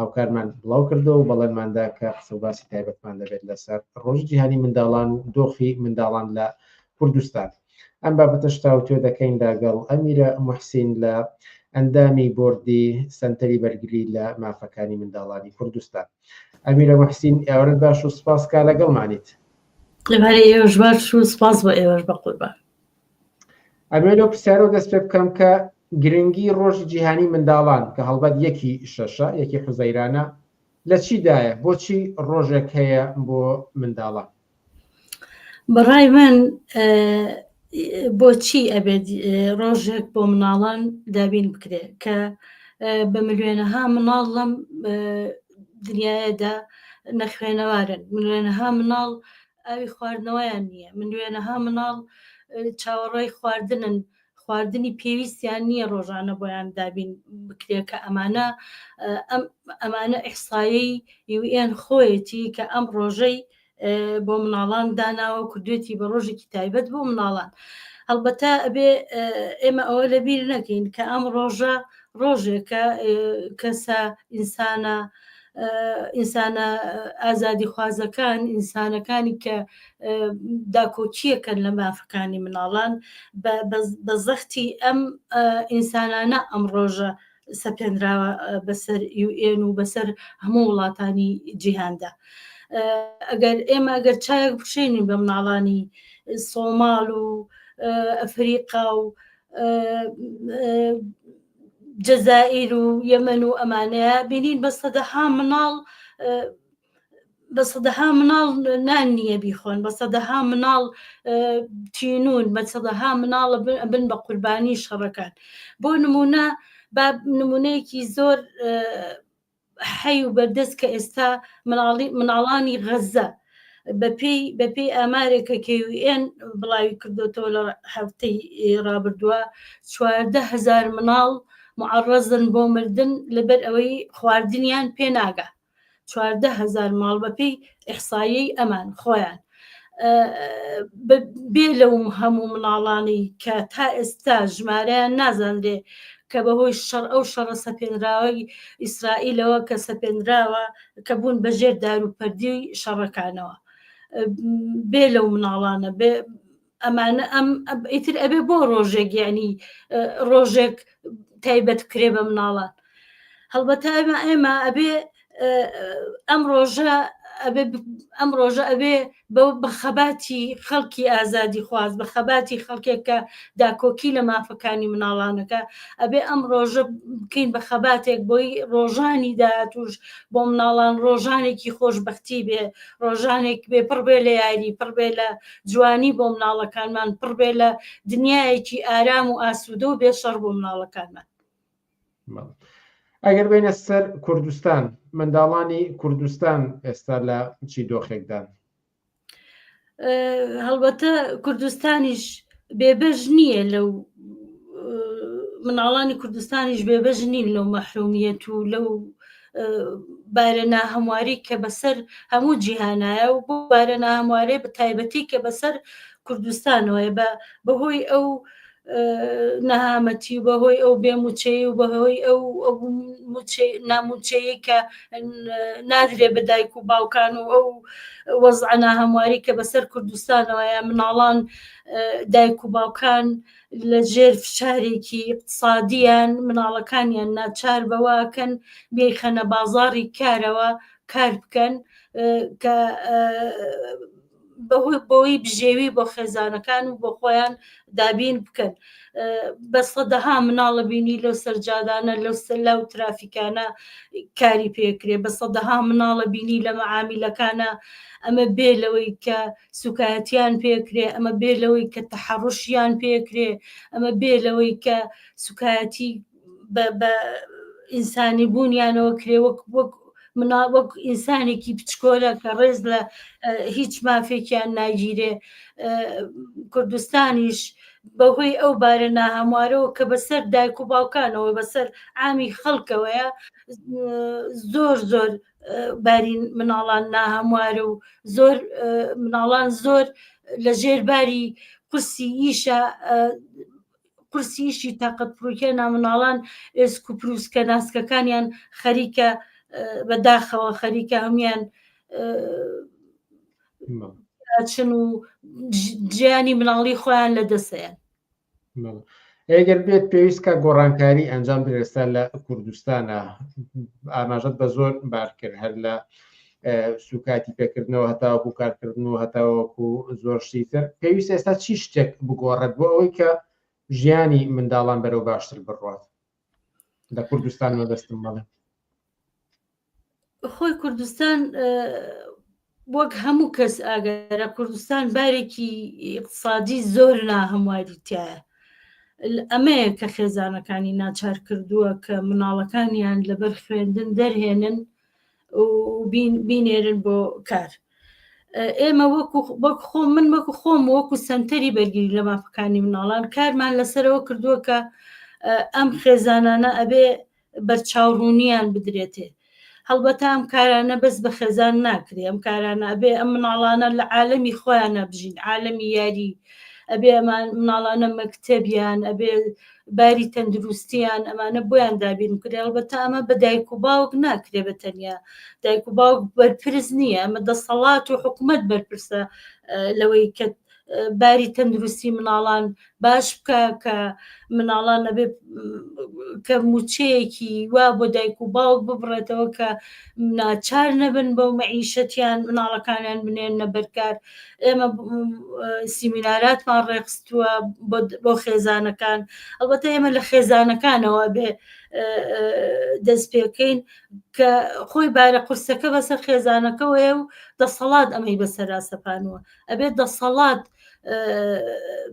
هاوکارمان بڵاو کردەوە و بەڵێنماندا کە قسە و باسی تایبەتمان دەبێت لەسەر ڕۆژی جیهانی منداڵان و دۆخی منداڵان لە کوردستان. ئەم بابەتەش تاوتوێ دەکەین لەگەڵ ئەمیرە موحسین لە ئەندامی بۆردی سەنتەری بەرگری لە مافەکانی منداڵانی کوردستان. ئەمیرە موحسین ئێوارەت باش و سپاس کا لەگەڵمانیت. ئێوارەی ئێوەش باش و سپاس بۆ ئێوەش بە قوربان. ئەمەوێ لەو پرسیارەوە دەست پێ بکەم کە گرنگی ڕۆژی جیهانی منداڵان کە هەڵبەت یەکی شەشە، یەکی حوزەیرانە، لە چیدایە؟ بۆچی ڕۆژێک هەیە بۆ منداڵان؟ بەڕای من بۆچی ئەبێت ڕۆژێک بۆ مناڵان دابین بکرێت کە بە ملیۆنەها مناڵ لەم دنیاەدا نەخوێنەوارن ملیۆنەها مناڵ ئاوی خواردنەوەیان نییە ملیۆنەها مناڵ چاوەڕێی خواردنن خواردنی پێویستیان نییە ڕۆژانە بۆیان دابین بکرێت کە ئەمانە ئەمانە ئیحسایی یوئێن خۆیەتی کە ئەم ڕۆژەی بۆ مناڵان داناوە کردوێتی بە ڕۆژێکی تایبەت بۆ مناڵان هەڵبەتە ئەبێ ئێمە ئەوە لەبیر نەکەین کە ئەم ڕۆژە ڕۆژێکە کەسە ئینسانە ئینسانە ئازادیخوازەکان ئینسانەکانی کە داکۆکیەکەن لە مافەکانی مناڵان بە زەختی ئەم ئینسانانە ئەم ڕۆژە سەپێنراوە بەسەر یوئێن و بەسەر هەموو وڵاتانی جیهاندا ئەگەر ئێمە ئەگەر چایەک بخشێنین بە مناڵانی سۆماڵ و ئەفریقا و جەزائیر و یەمەن و ئەمانەیە بینین بە سەدەها مناڵ بە سەدەها مناڵ نان نییە بیخۆن بە سەدەها مناڵ تینون بە سەدەها مناڵ بن بە قوربانی شەڕەکان بۆ نمونە با نمونەیەکی زۆر حەی و بەردەست کە ئێستا مناڵی مناڵانی غەزە بەپێی بەپێی ئامارێک کە کێوئێن بڵاوی کردوتەوە لە هەفتەی ڕابردووە 14هزار مناڵ معڕزن بۆ مردن لەبەر ئەوەی خواردنیان پێ ناگا 14هزار ماڵ بەپێی ئیحسایەی ئەمان خۆیان بێ لەو هەموو مناڵانەی کە تا ئێستا ژمارەیان نازانرێ کە بەهۆی شەڕ ئەو شەڕە سەپێنراوەی ئیسرائیلەوە کە سەپێنراوە کە بوون بە ژێر داروپەردی شەڕەکانەوە بێ لەو مناڵانە بێ ئەمانە ئەم ئیتر ئەبێ بۆ ڕۆژێک یعنی ڕۆژێک تایبەت کرێ بە مناڵان هەڵبەتە ئێمە ئێمە ئەبێ ئەم ڕۆژە ئەم ڕۆژە ئەبێ بە خەباتی خەڵکی ئازادی خواز بە خەباتی خەڵکێک کە داکۆکی لە مافەکانی مناڵانەکە ئەبێ ئەم ڕۆژە بکەین بە خەباتێک بۆی ڕۆژانی داهاتوش بۆ مناڵان ڕۆژانێکی خۆشببختی بێ ڕۆژانێک بێ پڕ بێ لە یاری پڕ بێ لە جوانی بۆ مناڵەکانمان پڕ بێ لە دنیایەکی ئارام و ئاسوودە و بێ شەڕ بۆ مناڵەکانمان. ئەگەر بینە سەر کوردستان منداڵانی کوردستان ئێستا لە چی دۆخێکدان؟ هەڵبەتە کوردستانیش بێبەش نییە لەو مناڵانی کوردستانیش بێبەش نین لەو مەحرومیەت و لەو بارە ناهەمواری کە بەسەر هەموو جیهانایە و بۆ بارە ناهەموارێ بە تایبەتی کە بەسەر کوردستانەوەیە بە بەهۆی ئەو نەهامەتی و بەهۆی ئەو بێموچەی و بەهۆی ئەو ناموچەیە کە نادرێ بە دایک و باوکان و ئەو وەزعە ناهەمواری کە بەسەر کوردستانەوەیە مناڵان دایک و باوکان لە ژێر فشارێکی اقتصادیان مناڵەکانیان ناچار بەوەکەن بیخەنە بازاڕی کارەوە کار بکەن کە بەهۆی بۆی بژێوی بۆ خێزانەکان و بۆ خۆیان دابین بکەن بە سەدەها مناڵە بینی لەو سەرجادانە لەو سەلا و ترافیکانە کاری پێکرێ بە سەدەها مناڵە بینی لە مەعامیلەکانە ئەمە بێ لەوەی کە سوکایەتیان پێکرێ ئەمە بێ لەوەی کە تەحەڕوشیان پێکرێ ئەمە بێ لەوەی کە سوکایەتی بە ئینسانی بوونیانەوە کرێ وەک وەک منا وەک ئینسانێکی بچکۆلە کە ڕێز لە هیچ مافێکیان ناگیرێ کوردستانیش بەهۆی ئەو بارە ناهەموارەوە کە بەسەر دایک و باوکانەوە بەسەر عامی خەڵکەوەیە زۆر زۆر باری مناڵان ناهەموارە و زۆر مناڵان زۆر لە ژێر باری قورسی ئیشە قورسی ئیشی تاقەت پڕوکێ نامناڵان ئێسک و پروسکە ناسکەکانیان خەریکە بەداخەوە خەریکە هەموان چن و ژیانی مناڵی خۆیان لە دەسەیان ئەگەر بێت پێویست کە گۆڕانکاری ئەنجام بدرێستا لە کوردستانە ئاماژەت بە زۆر بار کرد هەر لە سوکاتی پێکردنەوە هەتاوەکو کارکردن و هەتاوەکو زۆر شتی تر پێویست ئێستا چی شتێک بگۆڕێت بۆ ئەوەی کە ژیانی منداڵان بەرەو باشتر بڕوات لە کوردستان مەبەستم بەڵێ خۆی کوردستان وەک هەموو کەس ئاگەرە کوردستان بارێکی اقتصادی زۆر ناهەمواری تایە ئەمەیە کە خێزانەکانی ناچار کردووە کە مناڵەکانیان لەبەر خوێندن دەرهێنن و بینێرن بۆ کار ئێمە وەکو وەک خۆم من وەکو خۆم وەکو سنتەری بەرگری لە مافەکانی مناڵان کارمان لەسەرەوە کردووە کە ئەم خێزانانە ئەبێ بەرچاوڕوونیان بدرێتێ. هەڵبەتە ئەم کارانە بەس بە خێزان ناکرێ، ئەم کارانە ئەبێ ئەم مناڵانە لە عالەمی خۆیانە بژین، عالەمی یاری، ئەبێ ئەمان مناڵانە مەکتەبیان، ئەبێ باری تەندروستیان ئەمانە بۆیان دابین بکرێ ئەڵبەتە ئەمە بە دایک و باوک ناکرێ بە تەنیا دایک و باوک بەرپرس نییە ئەمە دەسەڵات و حکوومەت بەرپرسە لەوەی کە باری تەندروستی مناڵان باش بکە کە مناڵان ئەبێ کە موچەیەکی وا بۆ دایک و باوک ببڕێتەوە کە ناچار نەبن بەو مەعیشەتیان مناڵەکانیان بنێنە بەرکار ئێمە سیمیناراتمان ڕێکخستووە بۆ خێزانەکان ئەڵبەتە ئێمە لە خێزانەکانەوە بێ دەست پێکەین کە خۆی بارە قورسەکە بەسەر خێزانەکەوەیە و دەسەڵات ئەمەی بەسەرا سەپانوە ئەبێت دەسەڵات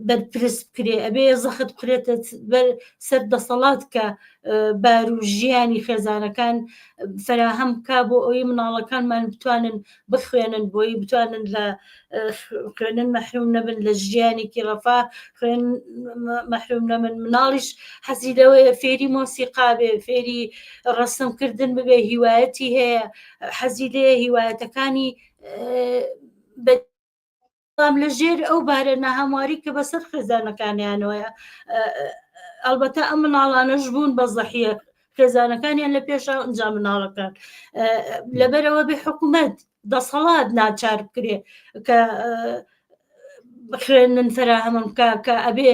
بەرپرس بکرێ ئەبێ زەخت بخرێتە بەر سەر دەسەڵات کە بار و ژیانی خێزانەکان فراهەم بک بۆ ئەوی مناڵەکانمان بتوانن بخوێنن بۆی بتوانن لە خوێنن مەحروم نەبن لە ژیانێکی ڕەفا خوێن مەحروم نەبن مناڵیش حەزی لەوەیە فێری مۆسیقا بێ فێری ڕەسمکردن ببێ هیوایەتی هەیە حەزی لێ هیوایەتەکانی بە بەڵام لە ژێر ئەو بارە ناهەمواری کە بەسەر خێزانەکانیانەوەیە ئەلبەتە ئەم مناڵانەش بوون بە زەحیە خێزانەکانیان لە پێشا ئەنجام مناڵەکان لەبەرەوە بێ حکوومەت دەسەڵات ناچار بکرێ کە خوێندن فراهەمم بکە کە ئەبێ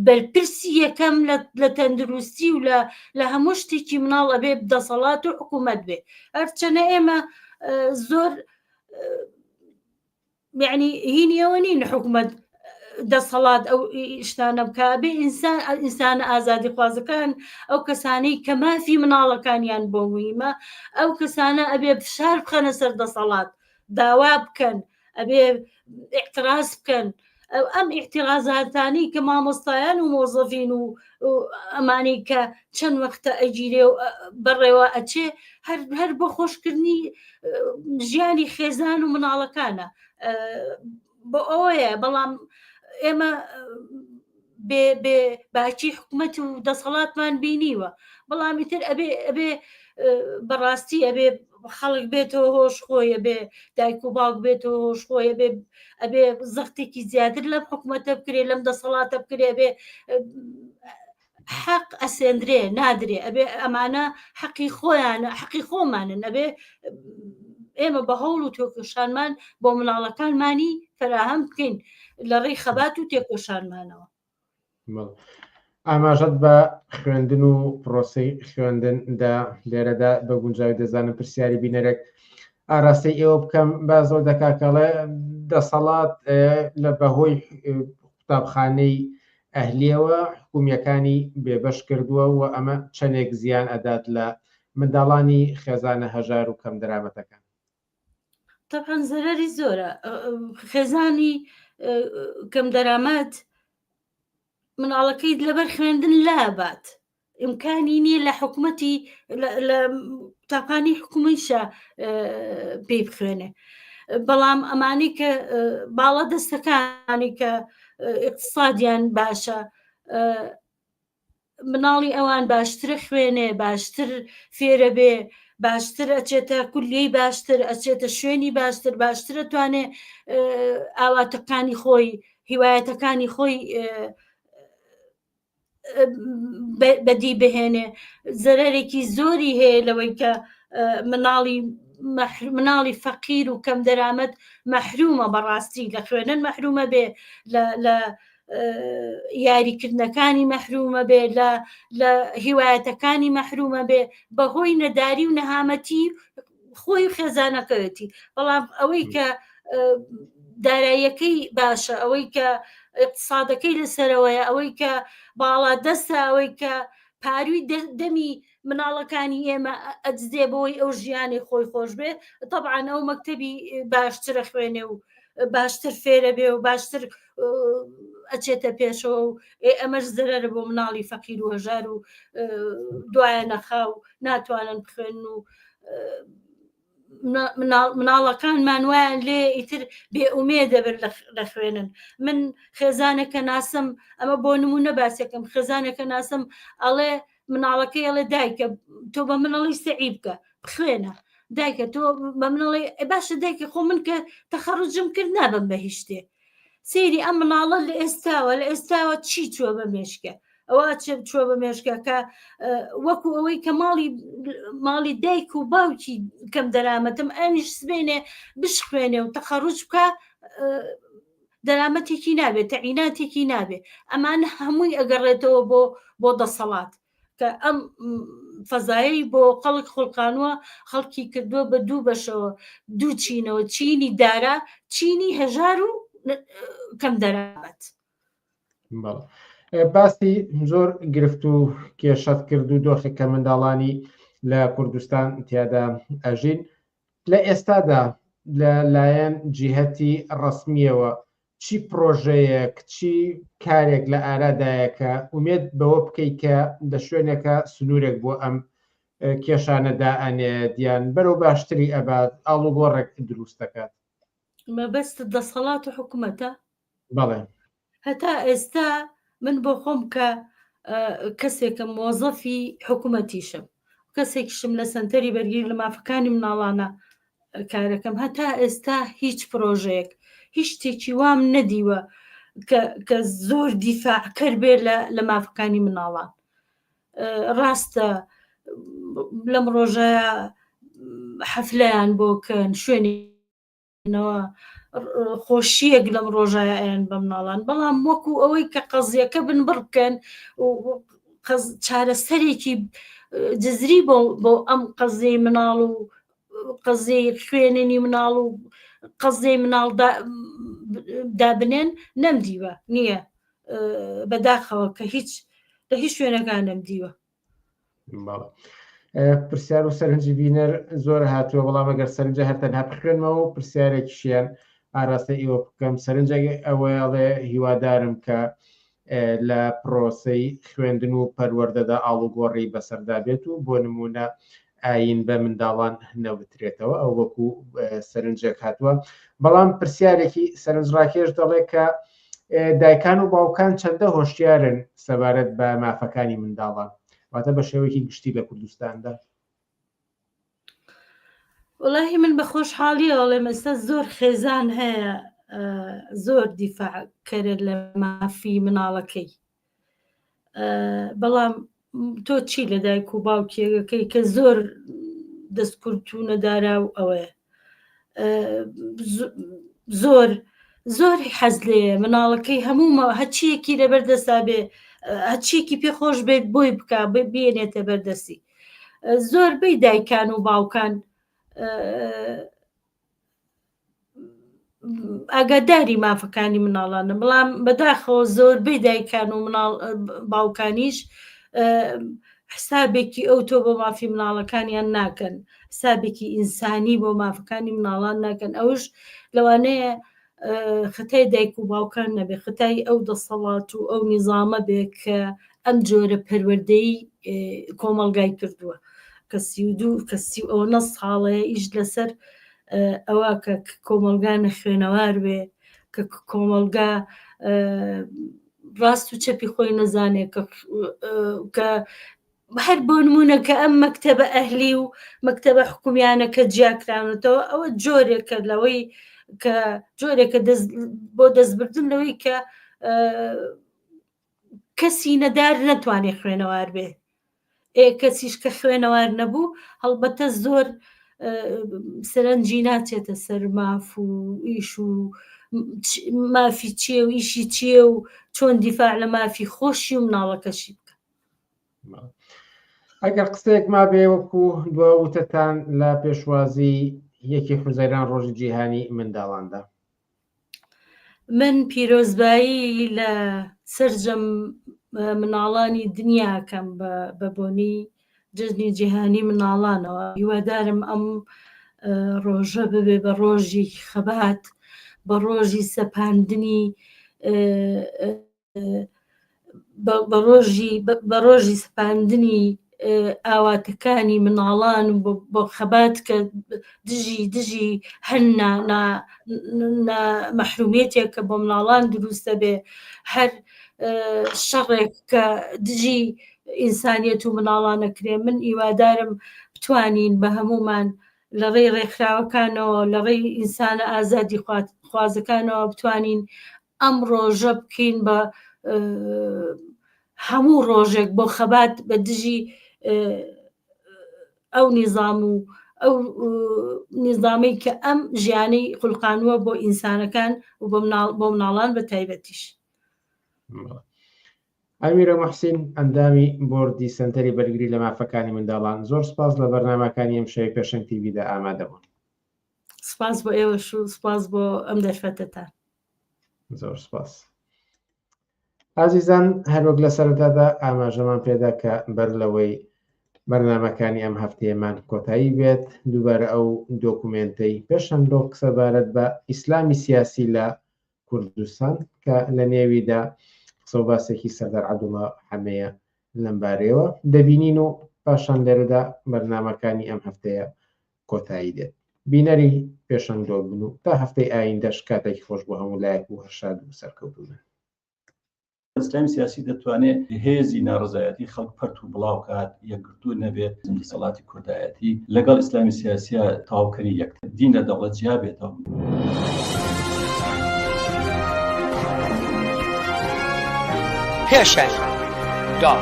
بەرپرسی یەکەم لە تەندروستی و لە لە هەموو شتێکی مناڵ ئەبێ دەسەڵات و حکوومەت بێ هەرچەنە ئێمە زۆر یعنی هینی ئەوە نین حکومەت دەسەڵات ئەو شتانە بکە بێ ئینسان ئینسانە ئازادی خوازەکان ئەو کەسانەی کە مافی مناڵەکانیان بۆ مهمە ئەو کەسانە ئەبێ فشار بخەنە سەر دەسەڵات داوا بکەن ئەبێ اعتراض بکەن ئەم اعتراضاتانی کە مامۆستایان و مۆزەفین و ئەمانەی کە چەند وەختە ئەگیرێ و بەڕێوە ئەچێ هەر هەر بۆ خۆشکردنی ژیانی خێزان و مناڵەکانە بۆ ئەوەیە بەڵام ئێمە بێ بێ باکی حکومەت و دەسەڵاتمان بینیوە بەڵام ئیتر ئەبێ ئەبێ بەڕاستی ئەبێ خەڵک بێتەوە هۆش خۆی ئەبێ دایک و باوک بێتەوە هۆش خۆی ئەبێ ئەبێ زەختێکی زیاتر لەم حکومەتە بکرێ لەم دەسەڵاتە بکرێ بێ حەق ئەسێندرێ نادرێ ئەبێ ئەمانە حەقی خۆیانە حەقی خۆمانن ئەبێ ئێمە بە هەوڵ و تێکۆشانمان بۆ مناڵەکانمانی فەراهەم بکەین لە ڕێی خەبات و تێکۆشانمانەوە. ئاماژەت بە خوێندن و پرۆسەی خوێندن دا لێرەدا بە گونجاوی دەزانم پرسیاری بینەرێک ئاراستەی ئێوە بکەم بازەوە دەکا کەڵێ دەسەڵات لە بەهۆی قوتابخانەی ئەهلیەوە حکومیەکانی بێبەش کردووە و ئەمە چەندێک زیان ئەدات لە منداڵانی خێزانە هەژار و کەم دەرامەتەکان. طبعا زەرەری زۆرە خێزانی کەم دەرامەت مناڵەکەیت لەبەر خوێندن لابات ئیمکانی نییە لە حکوومەتی لە قوتابخانەی حکوومەیشە پێی بخوێنێ بەڵام ئەمانی کە باڵا دەستەکانی کە اقتصادیان باشە مناڵی ئەوان باشترە خوێنێ باشتر فێرە بێ باشتر ئەچێتە کولیەی باشتر ئەچێتە شوێنی باشتر باشترە توانێ ئاواتەکانی خۆی هیوایەتەکانی خۆی بەدی بهێنێ زەرەرێکی زۆری هەیە لەوەی کە مناڵی مناڵی فەقیر و کەم دەرامەت مەحرومە بەڕاستی لە خوێنن مەحرومە بێ لە یاریکردنەکانی مەحرومە بێ لە لە هیوایەتەکانی مەحرومە بێ بەهۆی نەداری و نەهامەتی خۆی و خێزانەکەیەتی بەڵام ئەوەی کە داراییەکەی باشە ئەوەی کە اقتصادەکەی لەسەرەوەیە ئەوەی کە باڵا دەستە ئەوەی کە پاروی دەمی مناڵەکانی ئێمە ئەدزێ بۆی ئەو ژیانی خۆی خۆش بێ طبعاان ئەو مەکتتەبی باشترە خوێنێ و باشتر فێرە بێ و باشتر ئەچێتە پێشەوە و ئەمەش زەرەرە بۆ مناڵی فەقیر و هەژار و دوایە نەخا و ناتوانن بخوێن و مناڵەکانمان وایان لێ ئیتر بێ ئومێ دەبن لە خوێنن من خێزانێکە ناسم ئەمە بۆ نمونە باسێکم خێزانێکە ناسم ئەڵێ مناڵەکەی ئەڵێ دایکە تۆ بە منەڵی سەعی بکە بخوێنە دایکە تۆ بە منەڵی باشە دایکە خۆ من کە تەخەڕجم کرد نابم بە هیچ شتێ سەیری ئەم مناڵە لە ئێستاوە لە ئێستاوە چی چووە بە مێشکە؟ ئەوە چێ چوە بە مێشکەکە وەکو ئەوەی کە ماڵی ماڵی دایک و باوکی کەم دەرامەتم ئەمیش سبێنێ بشخوێنێ و تەخەڕوج بکە دەرامەتێکی نابێت تەعیناتێکی نابێت ئەمان هەمووی ئەگەڕێتەوە بۆ بۆ دەسەڵات کە ئەم فەزایەی بۆ خەڵک خوڵقانوە خەڵکی کردووە بە دوو بەشەوە دوو چینەوە چینی دارا چینی هەژار و کەم دەرامەت. باسی زۆر گرفت و کێشەت کرد و دۆخێک کە منداڵانی لە کوردستان تیادا ئەژین لە ئێستادا لە لایەن جیهەتی ڕەسمییەوە چی پڕۆژەیەک، چی کارێک لە ئارادایە کە ئومێد بەوە بکەی کە لە شوێنێکە سنوورێک بۆ ئەم کێشانە دائەنێت یان بەرەو باشتری ئەبات، ئاڵوگۆڕێک دروست دەکات؟ مەبەستت دەسەڵات و حکومەتە؟ بەڵێ. هەتا ئێستا من بۆ خۆم کە کەسێکم مۆزەفی حکوومەتیشم کەسێکیشم لە سەنتەری بەرگری لە مافەکانی مناڵانە کارەکەم هەتا ئێستا هیچ پرۆژەیەک هیچ شتێکی وام نەدیوە کە زۆر دیفاعکەر بێ لە مافەکانی مناڵان ڕاستە لەم ڕۆژە حەفلەیان بۆ کەن شوێنی نەوە خۆشیەک لەم ڕۆژایە ئەیان بە مناڵان بەڵام وەکو ئەوەی کە قەزیەکە بنبڕ بکەن و چارەسەرێکی جزری بۆ بۆ ئەم قەزیەی مناڵ و قەزیەی خوێننی مناڵ و قەزیەی مناڵ دابنێن نەمدیوە نییە بەداخەوە کە هیچ لە هیچ شوێنەکان نەمدیوە پرسیار و سەرنجی بینەر زۆر هاتووە بەڵام ئەگەر سەرنجە هەر تەنها بخوێنمەوە و پرسیارێکیشیان ئاراستەی ئێوە بکەم سەرنجێک ئەوەیەڵێ هیوادارم کە لە پرۆسەی خوێندن و پەروەردەدا ئاڵوگۆڕی بەسەردا بێت و بۆ نمونە ئاین بە منداڵان نەوترێتەوە ئەو وەکو سەرنجێک هاتووە بەڵام پرسیارێکی سەرنجڕاکێش دەڵێ کە دایکان و باوکان چەندە هۆشیارن سەبارەت بە مافەکانی منداڵان واتە بە شێوەیەکی گشتی لە کوردستاندا؟ وڵی من بە خۆشحاڵیەوە ئەڵێم ئێستا زۆر خێزان هەیە زۆر دیفاع کەرە لە مافی مناڵەکەی بەڵام تۆ چی لە دایک و باوکێکەکەی کە زۆر دەستکورت و نەدارا و ئەوەیە زۆر زۆر حەز لێ مناڵەکەی هەموو هەچیەکی لەبەر دەستا بێ هەچیەکی پێ خۆش بێت بۆی بک بێنێتە بەردەستی زۆربەی دایکان و باوکان ئاگاداری مافەکانی مناڵانە بەڵام بەداخەوە زۆربەی دایکان و مناڵ باوکانیش حسابێکی ئەو تۆ بۆ مافی مناڵەکانیان ناکەن حسابێکی ئینسانی بۆ مافەکانی مناڵان ناکەن ئەوش لەوانەیە خەتای دایک و باوکان نەبێ خەتای ئەو دەسەڵات و ئەو نیزامە بێ کە ئەم جۆرە پەروەردەی کۆمەڵگای کردووە کە 32 کە سی و ئەوەنە ساڵەیە ئیش لەسەر ئەوە کە کۆمەڵگا نەخوێنەوار بێ کە کۆمەڵگا ڕاست و چەپی خۆی نەزانێ کە هەر بۆ نمونە کە ئەم مەکتەبە ئەهلی و مەکتەبە حکومیانە کە جیاکراونەتەوە ئەوە جۆرێکە لەوەی کە جۆرێکە بۆ دەستبردن لەوەی کە کەسی نەدار نەتوانێت خوێنەوار بێ ئێ کەسیش کە خوێنەوار نەبوو هەڵبەتە زۆر سەرنجی ناچێتە سەر ماف و ئیش و مافی چییە و ئیشی چییە و چۆن دیفاع لە مافی خۆشی و مناڵەکەشی بکە ئەگەر قسەیەک مابێ وەکو دوا وتەتان لە پێشوازی یەکی حوزەیران ڕۆژی جیهانی منداڵاندا. من پیرۆزبایی لە سەرجەم مناڵانی دنیاکەم بە بۆنەی جەژنی جیهانی مناڵانەوە هیوادارم ئەم ڕۆژە ببێ بە ڕۆژی خەبات بە ڕۆژی سەپاندنی بە ڕۆژی سەپاندنی ئاواتەکانی مناڵان و بۆ خەبات کە دژی دژی هەر مەحرومیەتێک کە بۆ مناڵان دروست دەبێ هەر شەڕێک کە دژی ئینسانیەت و مناڵانە کرێ من هیوادارم بتوانین بە هەمومان لە ڕێی ڕێکخراوەکانەوە لە ڕێی ئینسانە ئازادی خوازەکانەوە بتوانین ئەم ڕۆژە بکەین بە هەموو ڕۆژێک بۆ خەبات بە دژی ئەو نیزام و ئەو نیزامەی کە ئەم ژیانەی خولقانووە بۆ ئینسانەکان و بۆ مناڵان بە تایبەتیش. ئەمیرە موحسین، ئەندامی بۆردی سەنتەری بەرگری لە مافەکانی منداڵان، زۆر سپاس لە بەرنامەکانی ئەمشەوی پێشەنگ تیڤیدا ئامادە بوون. سپاس بۆ ئێوەش و سپاس بۆ ئەم دەرفەتەتان. زۆر سپاس. ئازیزان هەروەک لە سەرەتادا ئاماژەمان پێدا کە بەر لەوەی بەرنامەکانی ئەم هەفتەیەمان کۆتایی بێت دووبارە ئەو دۆکومێنتەی پێشەنگدۆک سەبارەت بە ئیسلامی سیاسی لە کوردستان کە لە نێویدا قسە و باسێکی سەردار عەبدوڵا حەمەیە لەمبارەیەوە دەبینین و پاشان لێرەدا بەرنامەکانی ئەم هەفتەیە کۆتایی دێت. بینەری پێشەنگ دۆک بن و تا هەفتەی ئایندەش کاتێکی خۆش بۆ هەموو لایەک و هەر شاد و سەرکەوتوو بن. ئیسلامی سیاسی دەتوانێت هێزی ناڕەزایەتی خەڵک پەرت و بڵاو کات، یەکگرتوو نەبێت، دەسەڵاتی کوردایەتی لەگەڵ ئیسلامی سیاسیە تەواوکەری یەکتر، دین لە دەوڵەت جیا بێتەوە. پێشەنگ دۆک.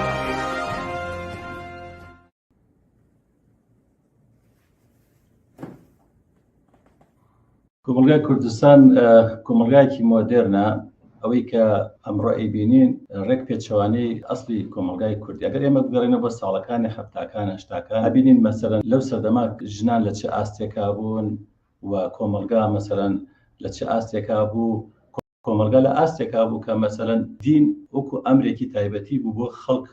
کۆمەڵگای کوردستان کۆمەڵگایەکی مۆدێرنە ئەوەی کە ئەمڕۆ ئەیبینین ڕێک پێچەوانەی ئەسلی کۆمەڵگای کوردی ئەگەر ئێمە بگەڕێنەوە بۆ ساڵەکانی حەفتاکان هەشتاکان ئەبینین مەسەلەن لەو سەردەما ژنان لە چ ئاستێکا بوون و کۆمەڵگا مەسەلەن لە چ ئاستێکا بوو کۆمەڵگا لە ئاستێکا بوو کە مەسەلەن دین وەکو ئەمرێکی تایبەتی بوو بۆ خەڵک،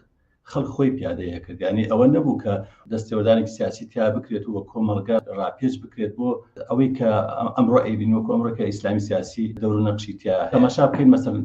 خەڵک خۆی پیادەی ئەکرد، یانی ئەوە نەبوو کە دەستێوەردانێکی سیاسی تیا بکرێت و کۆمەڵگا ڕاپێچ بکرێت بۆ ئەوەی کە ئەمڕۆ ئەیبینین وەکو ئەمڕۆ کە ئیسلامی سیاسی دەور و نەقشی تیا هەیە. تەماشا بکەین مەسەلەن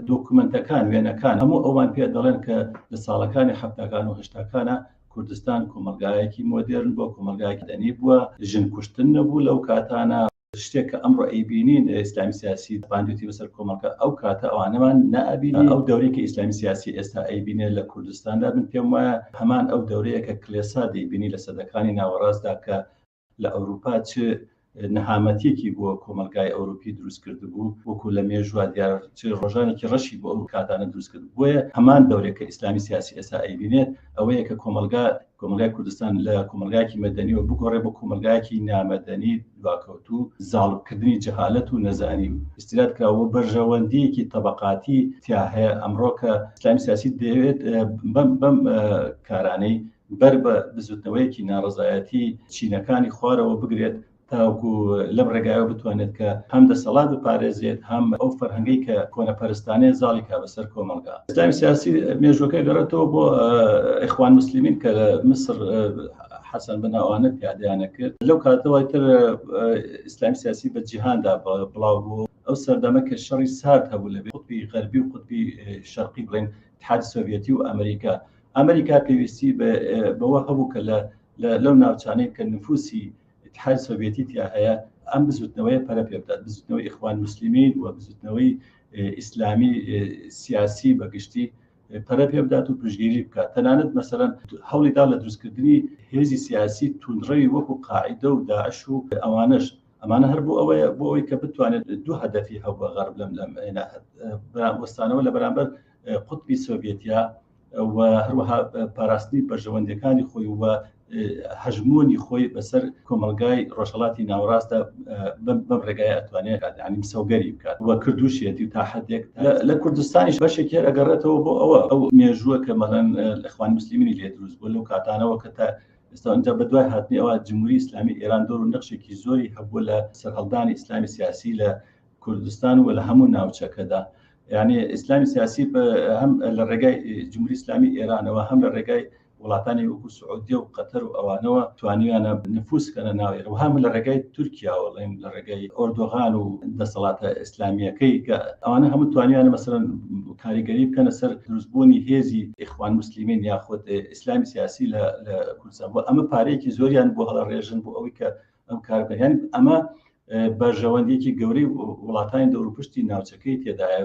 دۆکومێنتەکان، وێنەکان هەموو ئەومان پێ دەڵێن کە لە ساڵەکانی حەفتاکان و هەشتاکانا کوردستان کۆمەڵگایەکی مۆدێرن بووە، کۆمەڵگایەکی مەدەنی بووە، ژن کوشتن نەبوو لەو کاتانە، شتێک کە ئەمڕۆ ئەیبینین ئیسلامی سیاسی باندوێتی بەسەر کۆمەڵگا ئەو کاتە ئەوانەمان نەئەبینی ئەو دەورەی کە ئیسلامی سیاسی ئێستا ئەیبینێ لە کوردستاندا من پێم وایە هەمان ئەو دەورەیە کە کلێسا دەیبینی لە سەدەکانی ناوەڕاستدا کە لە ئەوروپا چ نەهامەتیەکی بۆ کۆمەڵگای ئەوروپی دروست کردبوو وەکو لە مێژوە دیار چ ڕۆژانێکی ڕەشی بۆ ئەو کاتانە دروست کرد بۆیە هەمان دەورێک کە ئیسلامی سیاسی ئێستا ئەیبینێت ئەوەیە کە کۆمەڵگا کۆمەڵگای کوردستان لە کۆمەڵگایەکی مەدەنیەوە بگۆڕێ بۆ کۆمەڵگایەکی نامەدەنی دواکەوتوو، زاڵکردنی جەهالەت و نەزانی و ئیستیراد کراوە و بەرژەوەندییەکی تەبەقاتی تیا هەیە، ئەمڕۆ کە ئیسلامی سیاسی دەیەوێت بەم بەم کارانەی بەر بە بزوتنەوەیەکی ناڕەزایەتی چینەکانی خوارەوە بگرێت، تاوەکو لەم ڕێگایەوە بتوانێت کە هەم دەسەڵات بپارێزێت هەم ئەو فەرهەنگەی کە کۆنەپەرستانەیە زاڵی کا بەسەر کۆمەڵگا. ئیسلامی سیاسی مێژوەکەی گەڕێتەوە بۆ ئیخوان موسلیمین کە لە میسر حەسەن بەنا ئەوانە پیادەیانە کرد. لەو کاتەوە تر ئیسلامی سیاسی بە جیهاندا بڵاو بوو. ئەو سەردەمە کە شەڕی سارد هەبوو لە قوتبی غەربی و قوتبی شەرقی بڵێن ئیتحادی سۆڤیەتی و ئەمریکا، ئەمریکا پێویستی بەوە هەبوو کە لەو ناوچانەی کە نفوسی ئیتحادی سۆڤیەتی تیا هەیە ئەم بزوتنەوەیە پەرە پێ بدات، بزوتنەوەی ئیخوان موسلیمین و بزوتنەوەی ئیسلامی سیاسی بە گشتی پەرە پێ بدات و پشتگیری بکات. تەنانەت مەسەلەن هەوڵی دا لە دروستکردنی هێزی سیاسی توندڕەوی وەکو قاعیدە و داعش و ئەوانەش. ئەمانە هەر بۆ ئەوەیە بۆ ئەوەی کە بتوانێت دوو هەدەفی هەبووە غەرب لەم لەم وەستانەوە لە بەرامبەر قوتبی سۆڤیەتیا و هەروەها پاراستنی بەرژەوەندیەکانی خۆی و هەژموونی خۆی بەسەر کۆمەڵگای ڕۆژهەڵاتی ناوەڕاستدا بەم ڕێگای ئەتوانێت ینی مسەوگەری بکات و کردوشیەتی و تا حدێک لە کوردستانیش بەشێک هەر ئەگەڕێتەوە بۆ ئەوە ئەو مێژووە کە مەڵەن ئیخوان موسلیمینی لێ دروست بوو لەو کاتانەوە کە تا ئێستا ئینجا بە دوای هاتنی ئەوە جمهوری ئیسلامی ئێران دۆر و نەخشێکی زۆری هەبووە لە سەرهەڵدانی ئیسلامی سیاسی لە کوردستان و لە هەموو ناوچەکەدا یعنی ئیسلامی سیاسی هەم لە ڕێگای جمهوری ئیسلامی ئێرانەوە هەم لە ڕێگای وڵاتانی وەکو سعودیە و قەتەر و ئەوانەوە توانیویانە نفوس کەنە ناو ئێرە و هەم لە ڕێگای تورکیاوە ڵێن لە ڕێگای ئۆردۆغان و دەسەڵاتە ئیسلامیەکەی کە ئەوانە هەموو توانیانە مەسەرەن کاریگەری بکەنە سەر دروستبوونی هێزی ئیخوان موسلیمین یاخود ئیسلامی سیاسی لە کوردستان بۆ ئەمە پارەیەکی زۆریان بۆ هەڵەڕێژن بۆ ئەوەی کە ئەم کار بکەن یعنی ئەمە بەرژەوەندیەکی گەورەی وڵاتانی دەوروپشتی ناوچەکەی تێدایە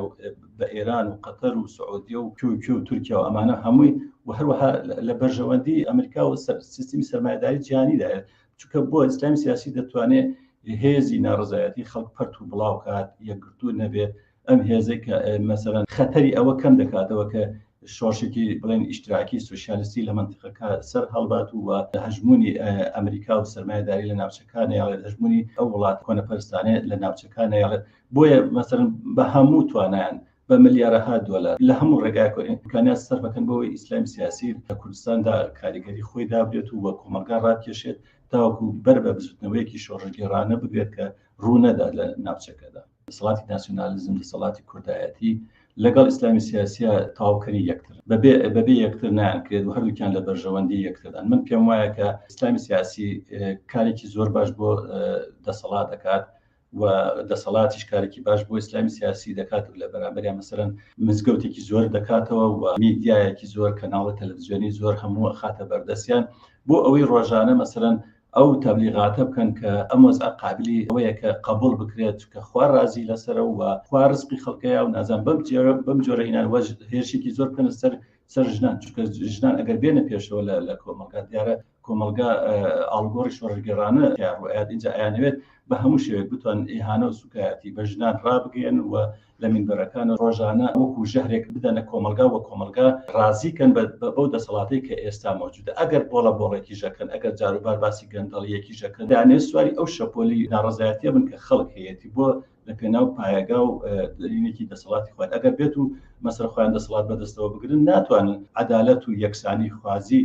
بە ئێران و قەتەر و سعودیە و کوێ و تورکیا و ئەمانە هەمووی و هەروەها لە بەرژەوەندی ئەمریکا و سیستمی سەرمایەداری جیهانیدایە چونکە بۆ ئیسلامی سیاسی دەتوانێت هێزی ناڕزایەتی خەڵک پەرت و بڵاو کات یەکگرتوو نەبێت ئەم هێزێک کە مەسەرەن خەتەری ئەوە کەم دەکاتەوە کە شۆڕشێکی بڵێن ئیشتراکی سوسیالیستی لە مەنتیقەکە سەر هەڵبات و هەژموونی ئەمریکا و سەرمایەداری لە ناوچەکە نەیەڵێت، هەژموونی ئەو وڵات کۆنەپەرستانەیە لە ناوچەکە نەیەڵێت. بۆیە مەسەلەن بە هەموو توانایان بە ملیارەها دۆلار لە هەموو ڕێگایەک و ئیمکانیات سەرف ئەکەن بۆ ئەوەی ئیسلامی سیاسی لە کوردستاندا کاریگەری خۆی دابنێت و کۆمەڵگا ڕابکێشێت تاوەکو بەر بە بزوتنەوەیەکی شۆڕشگێڕانە بگرێت کە ڕوو نەدات لە ناوچەکەدا. دەسەڵاتی ناسیۆنالیزم، دەسەڵاتی کوردایەتی لەگەڵ ئیسلامی سیاسیە تەواوکەری یەکترن. بەبێ بەبێ یەکتر نایانکرێت و هەردووکیان لە بەرژەوەندی یەکتردان. من پێم وایە کە ئیسلامی سیاسی کارێکی زۆر باش بۆ دەسەڵات دەکات و دەسەڵاتیش کارێکی باش بۆ ئیسلامی سیاسی دەکات و لە بەرامبەریان مەسەلەن مزگەوتێکی زۆر دەکاتەوە و میدیایەکی زۆر کەناڵە تەلەڤزیۆنی زۆر هەموو ئەخاتە بەردەستیان بۆ ئەوەی ڕۆژانە مەسەلەن ئەو تەبلیغاتە بکەن کە ئەم وەزعە قابلی ئەوەیە کە قبوڵ بکرێت چونکە خوا ڕازی لەسەرە و خوا ڕزقی خەڵکەیە و نازان بەم جۆرە بەم جۆرە هینان وەج هێرشێکی زۆر بکەنە سەر سەر ژنان چونکە ژنان ئەگەر بێنە پێشەوە لە لە کۆمەڵگا دیارە کۆمەڵگا ئاڵوگۆڕی شۆڕشگێڕانە تیا ڕوئەیات ئینجا ئەیانەوێت بە هەموو شێوەیەک بتوان ئیهانە و سوکایەتی بە ژنان ڕابگەیەن و لە مینبەرەکان ڕۆژانە وەکو ژەهرێک بدەنە کۆمەڵگا و کۆمەڵگا ڕازی کەن بە بەو دەسەڵاتەی کە ئێستا مەوجودە ئەگەر بۆڵە بۆڵێکیش ئەکەن ئەگەر جاروبار باسی گەندەڵیەکیش ئەکەن دەیانەوێت سواری ئەو شەپۆلی ناڕەزایەتیە بن کە خەڵک هەیەتی بۆ لە پێناو پایەگا و دەرینێکی دەسەڵاتی خۆیان ئەگەر بێت و مەسەر خۆیان دەسەڵات بەدەستەوە بگرن ناتوانن عەدالەت و یەکسانی خوازی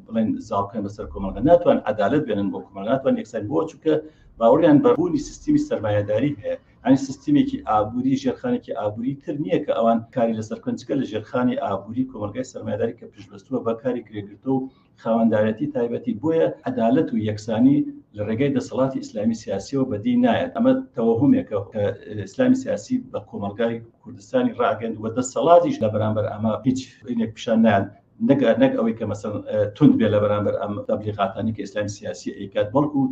بڵێن زاڵ بکەن بەسەر کۆمەڵگا ناتوان عەدالەت بێنن بۆ کۆمەڵگا ناتوان یەکسانی بۆ چونکە باوەڕیان بە بوونی سیستمی سەرمایەداری هەیە یانی سیستمێکی ئابووری ژێرخانێکی ئابووری تر نییە کە ئەوان کاری لەسەر بکەن جگە لە ژێرخانی ئابووری کۆمەڵگای سەرمایەداری کە پشتبەستووە بە کاری کرێگرتە و خاوەندارێتی تایبەتی بۆیە عەدالەت و یەکسانی لە ڕێگای دەسەڵاتی ئیسلامی سیاسیەوە بەدی نایەت ئەمە تەوەهومێکە کە ئیسلامی سیاسی بە کۆمەڵگای کوردستانی ڕاگەند و دەسەڵاتیش لە بەرامبەر ئەمە هیچ اینێک پیشان نایەن نەک نەک ئەوەی کە مەسەن توند بێ لە بەرامبەر ئەم تەبلیغاتانی کە ئیسلامی سیاسی ئەیکات بەڵکو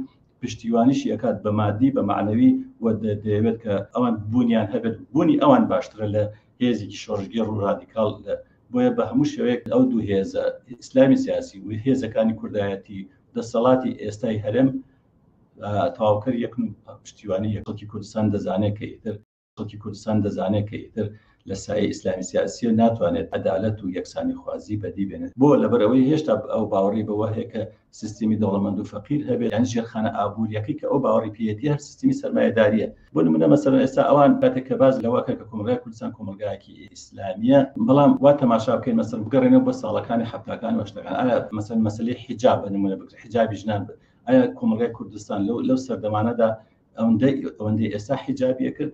پشتیوانیشی ئەکات بە مادی بە مەعنەوی و دەیەوێت کە ئەوان بوونیان هەبێت بوونی ئەوان باشترە لە هێزێکی شۆڕشگێڕ و رادیکاڵ لە بۆیە بە هەموو شێوەیەک ئەو دوو هێزە ئیسلامی سیاسی و هێزەکانی کوردایەتی دەسەڵاتی ئێستای هەرێم تەواوکەر یەکن و پشتیوانی یەک خەڵکی کوردستان دەزانێت کە ئیتر خەڵکی کوردستان دەزانێت کە ئیتر لە سایەی ئیسلامی سیاسییە ناتوانێت عەدالەت و یەکسانیخوازی بەدی بێنێت. بۆ؟ لەبەرئەوەی هێشتا ئەو باوەڕی بەوە هەیە کە سیستمی دەوڵەمەند و فەقیر هەبێت، یان ژێرخانە ئابوورییەکەی کە ئەو باوەڕی پێیەتی هەر سیستمی سەرمایەدارییە. بۆ نموونە مەسەلەن ئێستا ئەوان کاتێک کە باس لەوە ئەکەن کە کۆمەڵگای کوردستان کۆمەڵگایەکی ئیسلامییە، بەڵام وا تەماشا بکەین مەسەلەن بگەڕێنەوە بۆ ساڵەکانی حەفتاکان و هەشتاکان، ئایا مەسەلەن مەسەلەی حیجاب بە نموونە بگرە، حیجابی ژنان، ئایا کۆمەڵگای کوردستان لەو لەو سەردەمانەدا ئەوەندەی ئەوەندەی ئێستا حیجابی ئەکرد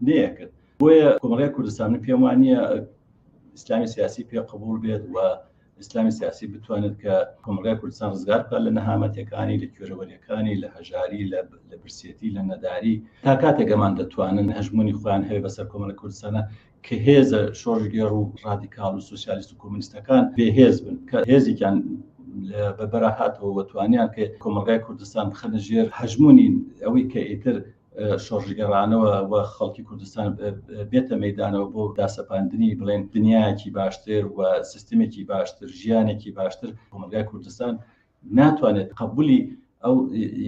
نەیەکرد بۆیە کۆمەڵگای کوردستان من پێم وانییە ئیسلامی سیاسی پێ قبوڵ بێت و ئیسلامی سیاسی بتوانێت کە کۆمەڵگای کوردستان ڕزگار بکات لە نەهامەتەکانی لە کوێرەوەریەکانی لە هەژاری لە برسێتی لە نەداری تا کاتێک ئەمان دەتوانن هەژمونی خۆیان هەیە بەسەر کۆمەڵی کوردستانە کە هێزە شۆڕشگێڕ و ڕادیکاڵ و سوسیالیست و کۆمونیستەکان بێهێز بن کە هێزێکیان بە بەراهاتەوە و توانیان کە کۆمەڵگای کوردستان بخەنە ژێر هەژمونی ئەوەی کە ئیتر شۆڕشگێڕانەوە و خەڵکی کوردستان بێتە مەدانەوە بۆ داسەپاندنی بڵێن دنیایەکی باشتر و سیستمێکی باشتر ژیانێکی باشتر کۆمەڵگای کوردستان ناتوانێت قەبولی ئەو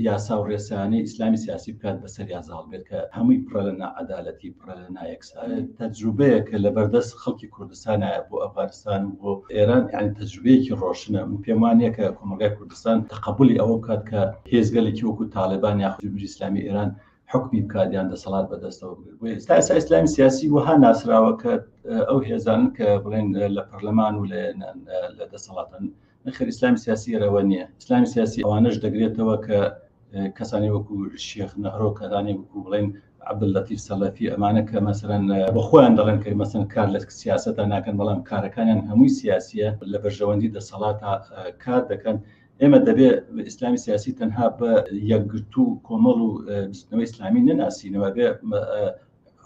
یاسا و ڕێسایانەی ئیسلامی سیاسی بکات بەسەریا زاڵ بێت کە هەمووی پڕە لە ناعەدالەتی پڕە لە نایەکسانی تەجروبەیە کە لەبەردەست خەڵکی کوردستانایە بۆ ئەفغانستان و بۆ ئێران یعنی تەجروبەیەکی ڕۆشنە من پێم وانییە کە کۆمەڵگای کوردستان تەقەبولی ئەوە بکات کە هێزگەلێکی وەکو تاڵیبان یاخود جمهوری ئیسلامی ئێران حوکمی بکات یان دەسەڵات بەدەستەوە بگرێت بۆیە ئێستا ئێستا ئیسلامی سیاسی وەها ناسراوە کە ئەو هێزانن کە بڵێن لە پەرلەمان و لە دەسەڵاتن نەخێر ئیسلامی سیاسی ئەوە نییە ئیسلامی سیاسی ئەوانەش دەگرێتەوە کە کەسانی وەکو شێخ نەهرۆ کەسانی وەکو بڵێن عەبدوللەتیف سەلەفی ئەمانە کە مەسەلەن بە خۆیان دەڵێن کە مەسەلەن کار لە سیاسەتا ناکەن بەڵام کارەکانیان هەمووی سیاسیە لە بەرژەوەندی دەسەڵاتا کار دەکەن ئێمە دەبێ ئیسلامی سیاسی تەنها بە یەکگرتوو کۆمەڵ و بزوتنەوەی ئیسلامی نەناسینەوە بێ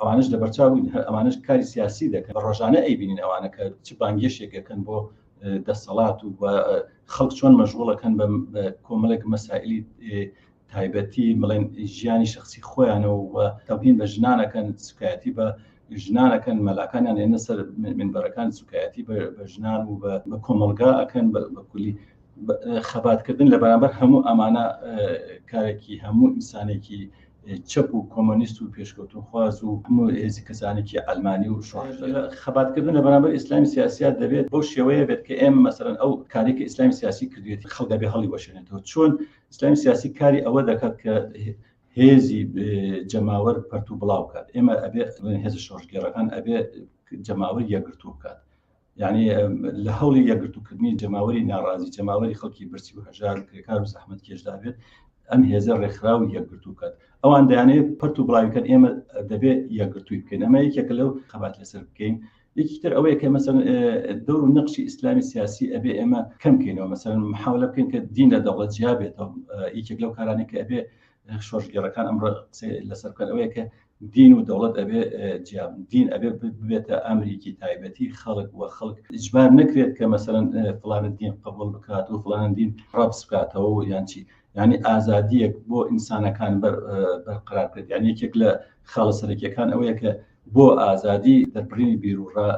ئەوانش لەبەرچاو بووین هەر ئەوانش کاری سیاسی دەکەن بە ڕۆژانە ئەیبینین ئەوانە کە چ بانگێشێک ئەکەن بۆ دەسەڵات و خەڵک چۆن مەشغوڵەکەن بە کۆمەڵێک مەسائلی تایبەتی بڵێن ژیانی شخصی خۆیانەوە و تەوهین بە ژنانەکەن سوکایەتی بە ژنانەکەن مەلاکانیان ئێنە سەر منبەرەکان سوکایەتی بە ژنان و بە کۆمەڵگا ئەکەن بە کولی خەباتکردن لە بەرامبەر هەموو ئەمانە کارێکی هەموو ئینسانێکی چەپ و کۆمۆنیست و پێشکەوتوخواز و هەموو هێزی کەسانێکی عەلمانی و شۆڕش خەباتکردن لە بەرامبەر ئیسلامی سیاسیا دەبێت بەو شێوەیە بێت کە ئێمە مەسەلەن ئەو کارێک کە ئیسلامی سیاسی کردوێتی خەڵک دەبێت هەڵی وەشێنێتەوە چۆن ئیسلامی سیاسی کاری ئەوە دەکات کە هێزی جەماوەر پەرت و بڵاو بکات ئێمە ئەبێ هێزە شۆڕشگێڕەکان ئەبێ جەماوەر یەکگرتوو بکات یعنی لە هەوڵی یەکگرتووکردنی جەماوەری ناڕازی جەماوەری خەڵکی برسی و هەژار و کرێکار و زەحمەت کێشدا بێت ئەم هێزە ڕێکخراو و یەکگرتوو بکات ئەوان دەیانەوێت پەرت و بڵاوی بکەن ئێمە دەبێت یەکگرتووی بکەین ئەمە یەکێکە لەو خەبات لەسەر بکەین یەکی تر ئەوەیە کە مەسەن دەور و نەقشی ئیسلامی سیاسی ئەبێ ئێمە کەم کەینەوە مەسەن محاولە بکەین کە دین لە دەوڵەت جیا بێتەوە یەکێک لەو کارانەی کە ئەبێ شۆڕشگێڕەکان ئەمڕۆ قسەی لەسەر بکەن ئەوەیە کە دین و دەوڵەت ئەبێ جیا بن. دین ئەبێ ببێتە ئەمرێکی تایبەتی خەڵک و خەڵک ئیجبار نەکرێت کە مەسەلەن فڵانە دین قبوڵ بکات و فڵانە دین ڕەفز بکاتەوە و یان چی یعنی ئازادیەک بۆ ئینسانەکان بەرقرار بکرێت یعنی یەکێک لە خاڵە سەرەکیەکان ئەوەیە کە بۆ ئازادی دەربڕینی بیروڕا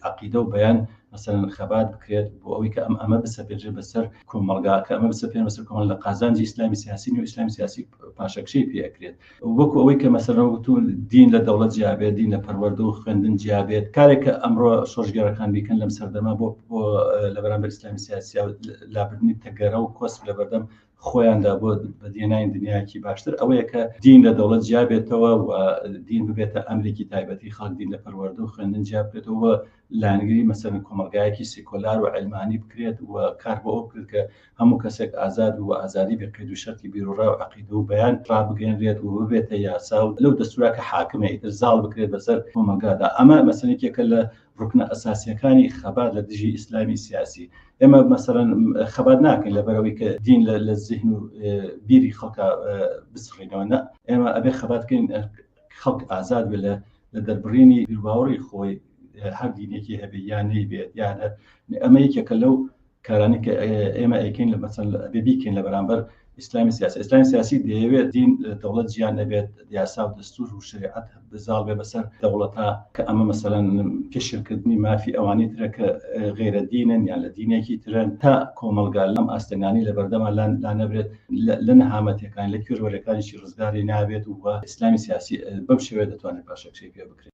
عقیدە و بەیان مەسەلەن خەبات بکرێت بۆ ئەوەی کە ئەم ئەمە بسەپێنرێت بەسەر کۆمەڵگا کە ئەمە بسەپێن بەسەر کۆمەڵ لە قازانجی ئیسلامی سیاسی و ئیسلامی سیاسی پاشەکشەی پێ ئەکرێت وەکو ئەوەی کە مەسەلەن وتو دین لە دەوڵەت جیابێت دین لە پەروەردە و خوێندن جیابێت کارێک کە ئەمڕۆ شۆڕشگێڕەکان بیکەن لەم سەردەمە بۆ بۆ لە بەرامبەر ئیسلامی سیاسی لابردنی تەگەرە و کۆسپ لەبەردەم خۆیاندا بۆ بەدیهێنانی دنیایەکی باشتر ئەوەیە کە دین لە دەوڵەت جیا بێتەوە و دین ببێتە ئەمرێکی تایبەتی خەڵک دین لە پەروەردە و خوێندن جیا بکرێتەوە لایەنگری مەسەلەن کۆمەڵگایەکی سیکۆلار و عەلمانی بکرێت و کار بۆ ئەو بکرێت کە هەموو کەسێک ئازاد و ئازادی بێ قەید و شەرتی بیروڕا و عەقیدە و بەیان ڕابگەیەنرێت و ببێتە یاسا و لەو دەستورا کە حاکمە ئیتر زاڵ بکرێت بەسەر کۆمەڵگادا ئەمە مەسەلەن یەکێکە لە ڕوکنە ئەساسیەکانی خەبات لە دژی ئیسلامی سیاسی ئێمە مەسەلەن خەبات ناکەین لەبەرەوەی کە دین لە زیهن و بیری خەڵکا بسڕینەوە نە ئێمە ئەبێ خەبات بکەین خەڵک ئازاد بێت لە لە دەربڕینی بیروباوەڕی خۆی هەر دینێکی هەبێ یان نەیبێت یان هەر ئەمە یەکێکە لەو کارانەی کە ئێمە ئەیکەین لە مەسەن ئەبێ بیکەین لە بەرامبەر ئیسلامی سیاسی ئیسلامی سیاسی دەیەوێت دین لە دەوڵەت جیا نەبێت یاسا و دەستور و شریعەت بزاڵ بێ بەسەر دەوڵەتا کە ئەمە مەسەلەن پێشێلکردنی مافی ئەوانی ترە کە غیرە دینن یان لە دینێکی ترن تا کۆمەڵگا لەم ئاستەنگانەی لە بەردەما لا نەبرێت لە نەهامەتیەکان لە کوێروەرەکانیشی ڕزگاری نابێت و ئیسلامی سیاسی بەم شێوەیە دەتوانێت پاشەکشەی پێ بکرێت.